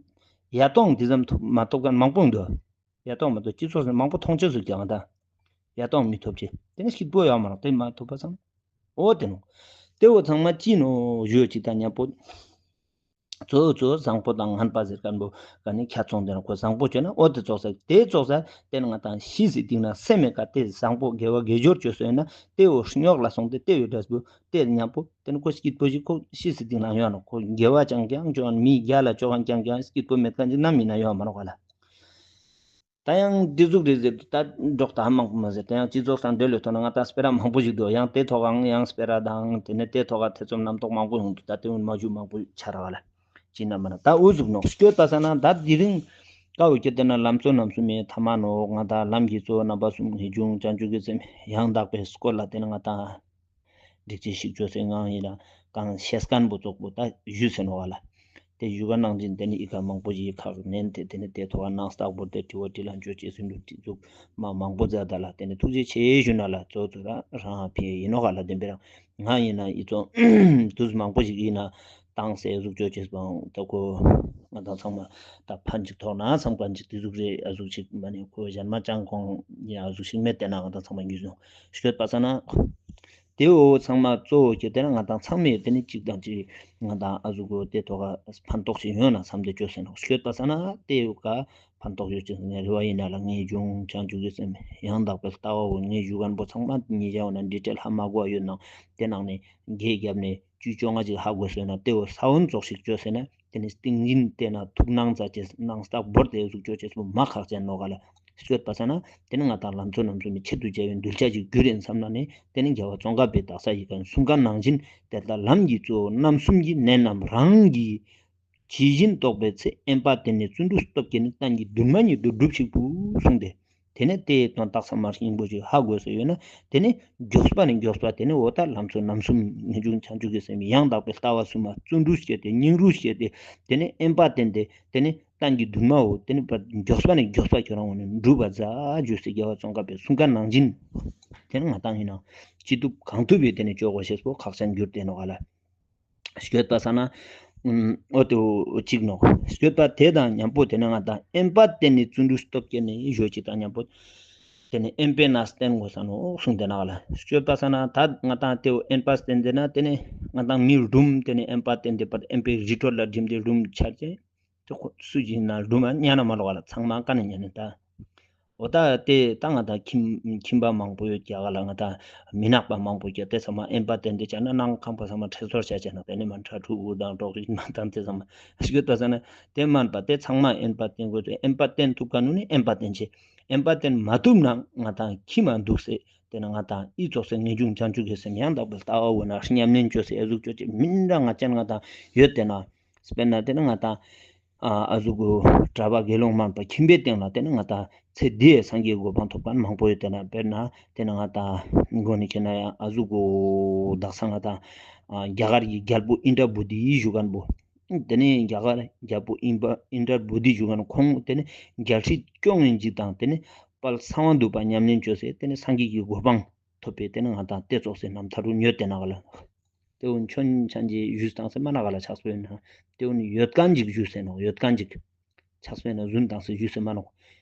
ཡ་ཏོང་དེ་ཙམ་མ་ཐོབ་ཁན་མང་པོ་ཡོང་དུག། ཡ་ཏོང་མ་ཐོབ་སྤྱི་ཚོགས་ཟེར་ན་མང་པོ་མཐོང་ཆོས་སུ་ཀྱང་ད་ཡ་ཏོང་མི་ཐོབ་ཅེ་དེ་ནི་སྐྱིད་པོ་ཡོང་མ་ནོག། དེ་མ་ཐོབ་པ་སང་འོ་དེ་ནོག། དེ་བོ་ཚང་མ་ཅི་ནོག་ཞུ་ཅིག་ད་ཉམ་པོ། གཙོ་བོ་གཙོ་བོ་བཟང་པོ་དང་ངན་པ་ཟེར་ཁན་བོ་ག་ནི་ཁྱད་ཚོང་དེ་ན་ཁོ་བཟང་པོ་ཅོས་ན་འོ་དེ་ཙོགས་ས་དེ་ཙོགས་ས་དེ་ན་ང་ཏང་ཤི་སི་སྟིང་ན་སེམས་མེད་ཀ་དེ་བཟང་པོ་དགེ་བ་དགེ་སྦྱོར་ཅོས་སོང་ན་དེ་བོ་སྙོག་ལ་སོང་སྟེ་དེ་བོའི་འབྲས་བུ་དེ་ཉམ་པོ་དེ་ན་ཁོ་སྐྱིད་པོ་ཞིག་ཁོ་ཤི་སི་སྟིང་ན་ཡོང་ནོག། ཁོ་དགེ་བ་ཅང་ཀྱང་ཅོ་ཁན་མི་རྒྱལ་ལ་ཅོ་ཁན་ཀྱང་ཀྱང་སྐྱིད་པོ་མེད་ཁན་ཅིག་ནམ་ཡིན་ན་ཡོང་མ་ནོག་ག་ལ། ད་ཡང་འདི་ཟུག་རེད་ཟེར་དུས་ད་འབྲོག་ད་མང་པོ་མ་ཟེར། ད་ཡང་སྤྱི་ཚོགས་སང་འབྲེལ་ལོས་ཐོག་ན་ང་ད་སྤེ་ར་མང་པོ་ཞིག་འདུག། ཡང་དེ་ཐོག་ཨང་ཡང་སྤེ་ར་དང་དེ་ནས་དེ་ཐོག་ཐེ་ཚོམ་རྣམ་རྟོག་མང་པོ་ཡོང་འདུག། ད་དེ་འུན་མ་ཞུ་མང་པོ་ཆ་ར་བ་ལ་ཅི་ན་མ་ན་ད་འུ་ཟུག་ནོག་སྐྱོད་པ་ས་ན་ད་དེ་རིང་ཀ་འུ་ཁྱེད་དེ་ན་ལམ་གཙོ་རྣམ་གསུམ་མའི་ཐ་མ་ནོག། ང་ད་ལམ་གྱི་གཙོ་བོ་རྣམ་པ་གསུམ་ཧེ་བྱུང་བྱང་ཆུབ་ཀྱི་སེམས་ཡང་དག་པའི་སྐོར་ལ་དེ་ན་ང་ད་འགྲིག་ཅེས་ཤིག་ཅོས་སེ་ངང་ཡིན་ལ་གང་ཤེས་ཁན་བོ་ཙོགས་པོ་ད་ཞུས་སེ་ནོག་བ་ལ། དེ་ཞུ་ག་ནང་བཞིན་དེ་ནི་ཨི་ཁ་མང་པོ་ཞིག་ཁག་ནན་ཏེ་དེ་ནི་དེ་ཐོག་ནང་ལྟག་བོར་ཏེ་དྲི་བ་དྲིས་ལན་ཅོ་ཅེས་སུ་འདུག་དེ་ཟུག་མ་མང་པོ་མཛད་ད་ལ། དེ་ནི་ཐུགས་རྗེ་ཆེ་ཞུ་ན་ལ་གཙོ་བོ་ཚོ་རང་ཕི་ཡིན་ནོག་ག་ལ། བདེན་པའི་རང་ང་ཡིན་ན་ཨི་ཙོ་དུས་མང་པོ་ཞིག་ཡིན་ན་བཏང་སེ་ཟུག་ཅོ་ཅེས་པའང་ད་ཁོ་ང་དང་ཚང་མ་ད་ཕན་ཅིག་ཐོག་ན་བསམ་ཁན་ཅིག་དེ་ཟུག་རེ་ཨ་ཟུག་ཅིག་མ་ནི་ཁོ་གཞན་མ་ཅང་ཁོང་ཡིན་ཨ་ཟུག་ཞིག་མེད་དེ་ན་ང་དང་ཚང་མ་ཉུས་ནོག་ཤོད་པ་ས་ན། དེ་འོ་ཚང་མ་གཙོ་བོ་ཁྱེད་དེ་ན་ང་དང་ཚང་མས་དེ་ནི་གཅིག་དང་གཅིག་ང་དང་ཨ་ཟུག་གོ་དེ་ཐོག་ག་ཕན་ཐོགས་ཤིག་ཡོང་ན་བསམ་དེ་ཅོ་སེ་ནོག་ཤོད་པ་ས་ན། དེ་འོ་ག་ཕན་ཐོགས་ཡོད་ཅེས་ངའི་རེ་བ་ཡིན་ན་ལ། ངེས་འབྱུང་བྱང་ཆུབ་ཀྱི་སེམས་ཡང་དག་པའི་ལྟ་བ་འོ་ངས་ཞུ་མཁན་པོ་ཚང་མ་ཉེ་ཞའོ་ན་ཌི་ཊེལ་ཧ་མ་གོ་ཡོད་ན་དེ་ནང་ནས་བརྒྱད་བརྒྱབ་ནས་བཅུ་བཅོ་ལྔ་ཅིག་ཧ་གོ་སོང་ན་དེ་འོ་ས་བོན་ཙོགས་ཤིག་ཅོ་སེ་ན་དེ་ནི་ཏིང་འཛིན་དེ་ན་ཐུགས་སྣང་མཛད་ཅེས་སྣང་ལྟ་བོར་ཏེ་ཟུག་ཅོ་ཅེས་པོ་མ་ཁག་ཅན་ནོག་ག་ལ། ཤོད་པ་ས་ན་དེ་ནི་ང་དང་ལམ་གཙོ་རྣམ་གསུམ་མི་ཆེད་དུ་བྱ་བའི་གདུལ་བྱ་ཞིག་གྱུར་ཡིན་བསམ་ན་ནི་དེ་ནི་རྒྱལ་བ་ཙོང་ཁ་པའི་དག་ས་ཡི་གན་གསུང་མཁན་ནང་བཞིན་དེ་ལྟར་ལམ་གྱི་གཙོ་བོ་རྣམ་གསུམ་གྱི་གནད་རྣམས་རང་གི་ཇི་བཞིན་རྟོགས་པའི་ཚེ། དབེན་པ་བསྟེན་ནས་བརྩོན་འགྲུས་སྟོབས་བསྐྱེད་ནས། གཏན་གྱི་འདུན་མ་ཉིད་དུ་སྒྲུབས་ཤིག་བུ་གསུངས་ཏེ། དེ་ནས་དེའི་དོན་དག་ཚང་མ་སྙིང་པོ་ཞིག་ཧ་གོ་སོ་ཡོད་ན་དེ་ནས་མགྱོགས་པ་ནས་མགྱོགས་པ་དེ་ནས་འོ་ད་ལམ་གཙོ་རྣམ་གསུམ་ངེས་འབྱུང་བྱང་ཆུབ་ཀྱི་སེམས་ཡང་དག་པའི་ལྟ་བ་གསུམ་མ་བརྩོན་འགྲུས་བསྐྱེད་དེ་སྙིང་རུས་བསྐྱེད་དེ་དེ་ནས་དབེན་པ་བསྟེན་ཏེ་དེ་ནས་གཏན་གྱི་འདུན་མའོ་དེ་ནས་མགྱོགས་པ་ནས་མགྱོགས་པ་ཁྱོད་རང་ངོ་ནས་འགྲུབ་པ་མཛད་ཞུས་སེ་རྒྱལ་བ་ཙོང་ཁ་པའི་གསུང་མཁན་ནང་བཞིན་དེ་ནས་ང་དང་ཡིན་ན་ཅི་ཐུབ་གང་ཐུབ་ཡོད་དེ་ནས་ཅོ་དགོས་ཤེས་པོ་ཁག་ཅན་གྱུར་ཏེ་ནོག་ག་ལ། ཤོད་པ་ས་ན། ཨུམ། འོ་དེ་འོ་གཅིག་ནོག་ཤོད་པ་དེ་དང་མཉམ་པོ་དེ་ནས་ང་དང་དབེན་པ་བསྟེན་ནས་བརྩོན་འགྲུས་སྟོབས་བསྐྱེད་ནས་ཞུ་གཅིག་དང་མཉམ་པོ། དེ་ནས་དབེན་པའི་གནས་བསྟེན་དགོས་ས་ནོག་གསུངས་ཏེ་ནོག་ག་ལ། ཤོད་པ་ས་ན་ད་ང་དང་དེ་འོ་དབེན་པ་བསྟེན་ཏེ་ན་དེ་ནས་ང་དང་མི་རུམ་དེ་ནས་དབེན་པ་བསྟེན་ཏེ་པར་དབེན་པའི་རི་ཁྲོད་ལ་འགྲིམ་སྟེ་རུམ་ཆ་ཅེས། དེ་ཁོ་སུ་ཞིག་ན་རུམ་ཉན་ན་མ་ལོག་ག་ལ། ཚང་མ་ཀ་ནས་ཉན་ནས་ད། འོ་ད་དེ་ད་ང་དང་ཁྱིམ་ཁྱིམ་པ་མང་པོ་ཡོད་ཀྱག་ག་ལ། ང་དང་མི་ནག་པ་མང་པོ་ཡོད་ཀྱག་དེ་ཚང་མ་དབེན་པ་བསྟེན་ཏེ་བྱས་ན་ནང་ཁང་པ་ཚང་མ་ཁྲལ་ཚོར་བྱ་བྱས་ན་དེ་ནས་མ་ཁྲ་ཁྲུ་འུ་དང་གྲོགས་ཤིག་མ་དང་དེ་ཚང་མ་ཤོད་པ་ས་ན་དེ་མན་པ་དེ་ཚང་མ་དབེན་པ་བསྟེན་དགོས་ཏེ་དབེན་པ་བསྟེན་ཐུབ་མཁན་ནི་དབེན་པ་བསྟེན་ཅེས། དབེན་པ་བསྟེན་མ་ཐུབ་ན་ང་དང་ཁྱིམ་མ་འདུག་སེ་དེ་ན་ང་དང་ཨི་ཙོགས་སེ་ངེས་འབྱུང་བྱང་ཆུབ་ཀྱི་སེམས་ཡང་དག་པའི་ལྟ་བ་འོ་ན་ཉམས་ལེན་ཅོ་སེ་ཨ་ཟུག་ཅོ་ཅེས་མི་འདྲ་ང་ཅན་ང་དང་ཡོད་དེ་ན། དཔེར་ན་དེ་ནི་ང་དང་ཨ་ཟུག་གུ་གྲྭ་པ་དགེ་སློང་མན་པ་ཁྱིམ་པའི་སྟེང་ལ་དེ་ནི་ང་དང་ཚེ་འདིའི་སངས་རྒྱས་གོ་འཕང་ཐོབ་མཁན་མང་པོ་ཡོད་དེ་ན། དཔེར་ན་དེ་ནི་ང་དང་མགོ་ནས་ཁྱེར་ན་ཡང་ཨ་ཟུག་གུ་དག་ས་ང་དང་ཨ་རྒྱ་གར་གྱི་རྒྱལ་པོ་ཨིནྡྲ་བྷུ་ཏི་ཞུ་མཁན་པོ། དེ་ནི་རྒྱ་གར་རྒྱལ་པོ་ཨིན་པ་ཨིནྡྲ་བྷུ་ཏི་ཞུ་མཁན་ཁོང་དེ་ནི་རྒྱལ་སྲིད་སྐྱོང་ངིན་ཅིག་དང་དེ་ནི་དཔལ་གསང་བ་འདུས་པ་ཉམས་ལེན་ཅོས་སེ་དེ་ནི་སངས་རྒྱས་ཀྱི་གོ་འཕང་ཐོབ་པའི་དེ་ནི་ང་དང་དེ་ཙོགས་སེ་རྣམ་ཐར་རུ་ཡོད་དེ་ན་ག་ལ། དེ་འོ་ཆོན་ཆན་གྱི་ཞུས་བཏང་སེ་མ་ན་ག་ལ་ཆགས་པས་ན། དེ་འོ་ཡོད་མཁན་ཅིག་ཞུས་སེ་ནོག་ཡོད་མཁན་ཅིག་ཆགས་པས་ན་རྫུན་བཏང་སེ་ཞུས་སེ་མ་ནོག་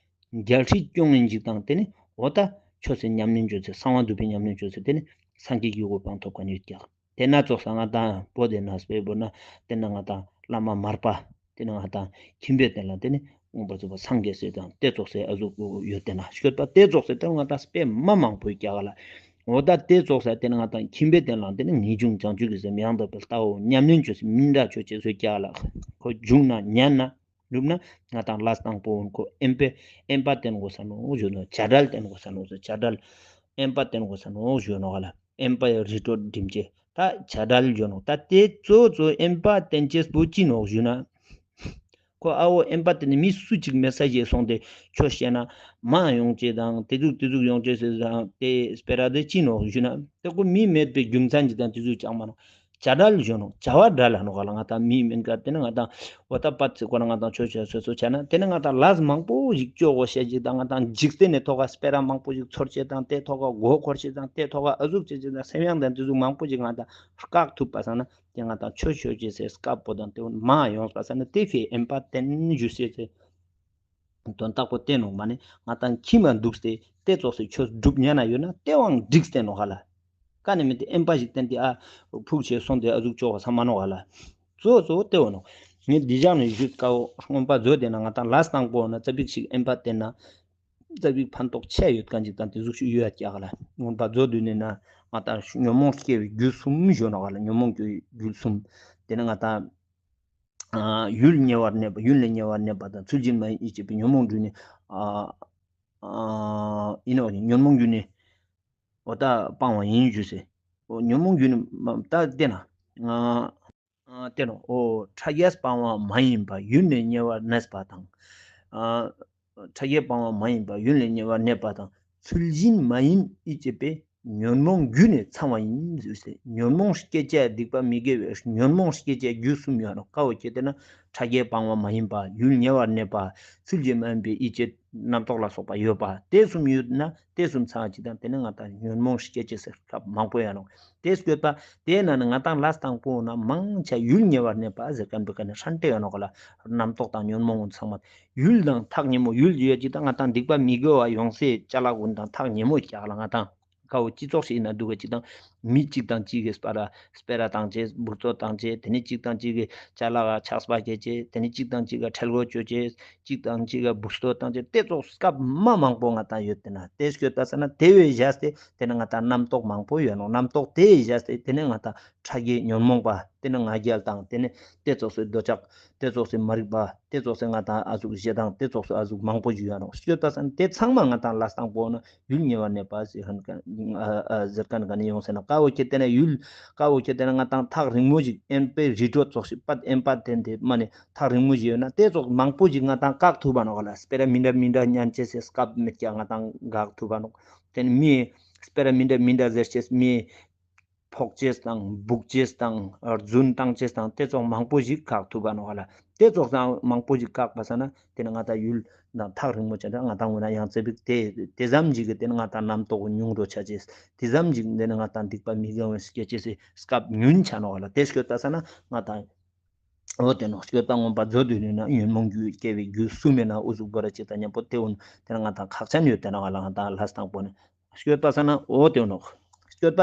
རྒྱལ་སྲིད་སྐྱོང་ངིན་ཅིག་དང་དེ་ནི་འོ་ད་ཆོས་སེ་ཉམས་ལེན་ཅོས་སེ་གསང་བ་འདུས་པའི་ཉམས་ལེན་ཅོས་སེ་དེ་ནི་སངས་རྒྱས་ཀྱི་གོ་འཕང་ཐོབ་མཁན་ཡོད་ཀྱག་དེ་ན་ཙོགས་ས་ང་དང་པོ་དེ་ན་སྤེ་བོ་ན་དེ་ན་ང་དང་བླ་མ་མར་པ་དེ་ནི་ང་དང་ཁྱིམ་པའི་སྟེང་ལ་དེ་ནི་མངོན་པར་རྫོགས་པ་སངས་རྒྱས་སེ་དང་དེ་ཙོགས་སེ་ཨ་ཟུག་ཡོད་དེ་ན་ཤོད་པ་དེ་ཙོགས་སེ་དེ་ང་དང་སྤེ་མ་མང་པོ་ཡོད་ཀྱག་ག་ལ། འོ་ད་དེ་ཙོགས་ས་དེ་ནི་ང་དང་ཁྱིམ་པའི་སྟེང་ལ་དེ་ནི་ངེས་འབྱུང་བྱང་ཆུབ་ཀྱི་སེམས་ཡང་དག་པའི་ལྟ་བ་ཉམས་ལེན་ཅོས་སེ་མི་འདྲ་ཅོ་ཅེས་སོ་ཀྱག་ག་ལ། ཁོ་བྱུང་ན་ཉན་ན་འགྲུབ་ན་ང་དང་ལས་དང་པོ་འོན་ཁོ་དབེན་པའི་དབེན་པ་བསྟེན་དགོས་ས་ནོག་ཞུ་ནོག་བྱ་བྲལ་བསྟེན་དགོས་ས་ནོག་ཞུ་བྱ་བྲལ་དབེན་པ་བསྟེན་དགོས་ས་ནོག་ཞུ་ནོག་ག་ལ། དབེན་པའི་རི་ཁྲོད་འགྲིམ་ཅེས་ད་བྱ་བྲལ་ཞུ་ནོག་ད་དེ་གཙོ་གཙོ་དབེན་པ་བསྟེན་ཅེས་པོ་ཅི་ནོག་ཞུ་ན། ཁོ་ཨ་བོ་དབེན་པ་བསྟེན་ནས་མི་སུ་ཅིག་མེད་ས་ཞིག་སོང་སྟེ་ཆོས་བཤད་ན་མ་ཡོང་ཅེས་དང་དེ་ཟུག་དེ་ཟུག་ཡོང་ཅེས་ཟེར་དང་དེ་སྤེ་ར་དེ་ཅི་ནོག་ཞུ་ན། དེ་ཁོ་མི་མེད་པའི་རྒྱུ་མཚན་ཅིག་དང་དེ་ཟུག་ཅང་མ་ནོག་བྱ་བྲལ་ཞུ་ནོག་བྱ་བ་བྲལ་ལ་ནོག་ག་ལ། ང་དང་མི་མིན་ཀ་དེ་ནི་ང་དང་འོ་ད་པ་ཚེ་ཁོ་ན་ང་དང་ཆོས་བཤད་སོ་སོ་བྱས་ན་དེ་ནི་ང་དང་ལས་མང་པོ་ཞིག་ཅོ་དགོས་ཤེས་ཅིག་དང་ང་དང་འཇིག་རྟེན་ནི་ཐོག་ག་སྤེ་ར་མང་པོ་ཞིག་ཚོར་ཅེས་དང་དེ་ཐོག་ག་མགོ་འཁོར་ཅེས་དང་དེ་ཐོག་ག་ཨ་ཟུག་ཅེས་ཅིག་དང་སེམས་ཡང་དང་དེ་ཟུག་མང་པོ་ཞིག་ང་དང་བཀག་ཐུབ་པ་སང་ན། དེ་ང་དང་ཆོས་ཆོས་ཅེས་སེ་སྐབས་པོ་དང་དེ་མ་ཡོང་པ་ས་ན་དེ་ཕི་དབེན་པ་བསྟེན་ཞུ་སེ་དེ་དོན་དག་པོ་བསྟེན་ནོག་མ་ནི་ང་དང་ཁྱིམ་མ་འདུག་སྟེ་དེ་ཙོགས་སེ་ཆོས་སྒྲུབ་ཉན་ན་ཡོད་ན་དེ་བང་འགྲིག་སྟེ་ནོག་ག་ལ། ཀ་ནས་མི་དེ་དབེན་པ་ཞིག་བསྟེན་ཏེ་ཨ་ཕུག་ཆེ་སོང་སྟེ་ཨ་ཟུག་ཅོག་ག་ས་མ་ནོག་ག་ལ། གཙོ་གཙོ་དེ་བོ་ནོག་ངས་འདི་ཞག་ནས་ཞུས་ཀའོ་མངོན་པ་མཛོད་དེ་ན་ང་དང་ལས་དང་པོ་ན་ཙ་པིག་ཞིག་དབེན་པ་བསྟེན་ན། ཙ་པིག་ཕན་ཐོགས་ཆེ་ཡོད་མཁན་ཅིག་དང་དེ་ཟུག་ཞིག་ཡོད་ཀྱག་ག་ལ། མངོན་པ་མཛོད་དེ་ནས་ན་ང་དང་ཉོན་མོངས་སྐྱེ་བའི་རྒྱུ་གསུམ་ཞུ་ནོག་ག་ལ། ཉོན་མོངས་སྐྱེ་བའི་རྒྱུ་གསུམ། དེ་ནི་ང་དང་ཨ་ཡུལ་ཉེ་བར་གནས་པ་ཡུལ་ལས་ཉེ་བར་གནས་པ་དང་ཚུལ་བཞིན་མ་ཡིན་ཡིད་བྱེད་པའི་ཉོན་མོངས་རྒྱུ་ནི་ཨ་ཨ་ཡིན་ནོག་ཉོན་མོངས་རྒྱུ་ནི་འོ་ད་སྤང་བ་ཡིན་ཞུས་སེ། འོ་ཉོན་མོངས་རྒྱུ་ནི་མ་ད་བལྟས་ན་ཨ་ཨ་བལྟས་ནོག་འོ་ཕྲ་རྒྱས་སྤང་བ་མ་ཡིན་པ་ཡུལ་ལས་ཉེ་བར་གནས་པ་དང་། ཨ་ཕྲ་རྒྱས་སྤང་བ་མ་ཡིན་པ་ཡུལ་ལས་ཉེ་བར་གནས་པ་དང་ཚུལ་བཞིན་མ་ཡིན་ཡིད་བྱེད་པའི་ ཉོན་མོངས་རྒྱུ་ནི་ཚང་བ་ཡིན་ཟེར་ཏེ། ཉོན་མོངས་སྐྱེ་བྱ་སྡིག་པ་མི་དགེ་བའི་ཉོན་མོངས་སྐྱེ་བྱ་རྒྱུ་གསུམ་ཡོད་ནོག། ཀ་བོ་ཁྱེར་ཏེ་ན་ཕྲ་རྒྱས་སྤངས་པ་མ་ཡིན་པ། ཡུལ་ཉེ་བར་གནས་པ། ཚུལ་གྱིས་མ་ཡིན་པའི་ཡིད་ཀྱི་རྣམ་རྟོག་ལ་སོགས་པ་ཡོད་པ། དེ་གསུམ་ཡོད་ན་དེ་གསུམ་ཚང་བ་ཅིག་དང་། དེ་ནི་ང་ཏང་ཉོན་མོངས་སྐྱེ་བྱེད་ཟེར་སྐབས་མང་པོ་ཡོད་ནོག། དེ་སྐྱོད་པ་དེ་ན་ནི་ང་ཏང་ལ་དང་པོ་ན་མང་ཆེ་ཡུལ་ཉེ་བར་གནས་པ་ཟེར་མཁན་པོའི་ཀ་ནས་ཧྲན་ཏེ་ཡོད་ནོག་ག་ལ། རྣམ་རྟོག་དང་ཉོན་མོངས་ཚང་མ་ཡུལ་དང་ཐག་ཉེ་མོ། ཡུལ་ཡོད་ཅིག་དང་ང་ཏང་སྡིག་པ་མི་དགེ་བ་ཡོང་སའི་ཅ་ལག་ཀུན་དང་ཐག་ཉེ་མོ་ཞིག་ལ་ང་ཏང་ཀ་བོ་སྤྱི་ཚོགས་ཤིག་ན་འདུག་ག་ཅིག་དང་མི་གཅིག་དང་གཅིག་གི་སྤེ་ར་སྤེ་ར་བཏང་བྱས། འབུར་ཚོ་བཏང་བྱས། དེ་ནས་གཅིག་དང་གཅིག་གི་ཅ་ལག་ཆགས་པ་སྐྱེ་བྱས། དེ་ནས་གཅིག་དང་གཅིག་ག་ཁྲེལ་དགོད་བཅོ་བྱས། གཅིག་དང་གཅིག་ག་འབུར་ཚོ་བཏང་བྱས། དེ་ཙོགས་སྐབས་མ་མང་པོ་ང་ཏང་ཡོད་དེ་ན། དེ་སྐྱོད་པ་ས་ན་དེ་བས་བཞག་སྟེ་དེ་ནས་ང་ཏང་རྣམ་རྟོག་མང་པོ་ཡོད་ནོག། རྣམ་རྟོག་དེ་བས་བཞག་སྟེ་དེ་ནས་ང་ཏང་ཕྲ་རྒྱས་ཉོན་མོངས་པ། དེ་ནས་ང་རྒྱལ་དང་། དེ་ནས་དེ་ཙོགས་སི་འདོད་ཆགས། དེ་ཙོགས་སི་མ་རིག་པ། དེ་ཙོགས་སི་ང་ཏང་ཨ་ཟུག་ཞེ་སྡང་། དེ་ཙོགས་སི་ཨ་ཟུག་མང་པོ་ཞིག་ཡོད་ནོག། སྐྱོད་པ་ས་ན་དེ་ཚང་མ་ང་ཏང་ལ་དང་པོ་ན་ཡུལ་ཉེ་བར་གནས་པ་ཟེར་མཁན་ཟེར་མཁན་ག་ནས་ཡོང་ཟེར་ན། ཀ་བོ་ཁྱེར་ཏེ་ན་ཡུལ། ཀ་བོ་ཁྱེར་ཏེ་ན་ང་ཏང་ཐག་རིང་མོ་ཞིག་དབེན་པའི་རི་ཁྲོད་ཙོགས་ཤིག་པད་དབེན་པ་དེ་འདི་མ་ནས་ཐག་རིང་མོ་ཞིག་ཡོད་ན་དེ་ཙོགས་མང་པོ་ཞིག་ང་ཏང་བཀག་ཐུབ་པ་ནོག་ག་ལ། སྤེ་ར་མི་འདྲ་མི་འདྲ་ཉན་ཅེས་སི་སྐབས་མེད་ཀྱག། ང་ཏང་བཀག་ཐུབ་པ་ནོག། དེ་ནས་མི་སྤེ་ར་མི་འདྲ་མི་འདྲ་ཟེར་ཅེས། མི་ཕོག་ཅེས་དང་འབུག་ཅེས་དང་རྫུན་བཏང་ཅེས་དང་དེ་ཙོགས་མང་པོ་ཞིག་བཀག་ཐུབ་པ་ནོག་ག་ལ། དེ་ཙོགས་དང་མང་པོ་ཞིག་བཀག་པ་ས་ན་དེ་ནས་ང་ཏང་ཡུལ་དང་ཐག་རིང་མོ་ཅན་དང་ང་ཏང་འོ་ན་ཡང་ཙེ་པིག་དེ་དེ་ཙམ་ཞིག་གི་དེ་ནས་ང་ཏང་རྣམ་རྟོག་ཉུང་རུ་ཆ་ཅེས། དེ་ཙམ་ཞིག་དེ་ནས་ང་ཏང་སྡིག་པ་མི་དགེ་བ་སྐྱེ་ཅེས་སི་སྐབས་ཉུང་ཆ་ནོག་ག་ལ། དེ་སྐྱོད་པ་ས་ན་ང་ཏང་འོ་དེ་ནོག། སྐྱོད་པ་མངོན་པ་མཛོད་དུ་ནུས་ན། ཉོན་མོངས་རྒྱུ་སྐྱེ་བའི་རྒྱུ་གསུམ་མེད་ན། འུ་ཟུག་བོ་ར་ཅིག་དང་མཉམ་པོ་དེ་འོ་ན་དེ་ནས་ང་ཏང་ཁག་ཅན་ཡོད་དེ་ནོག་ག་ལ། ང་ཏང་ལ་དང་པོ་ནས། སྐྱོད་པ་ས་ན་འོ་དེ་ནོག། སྐྱོད་པ་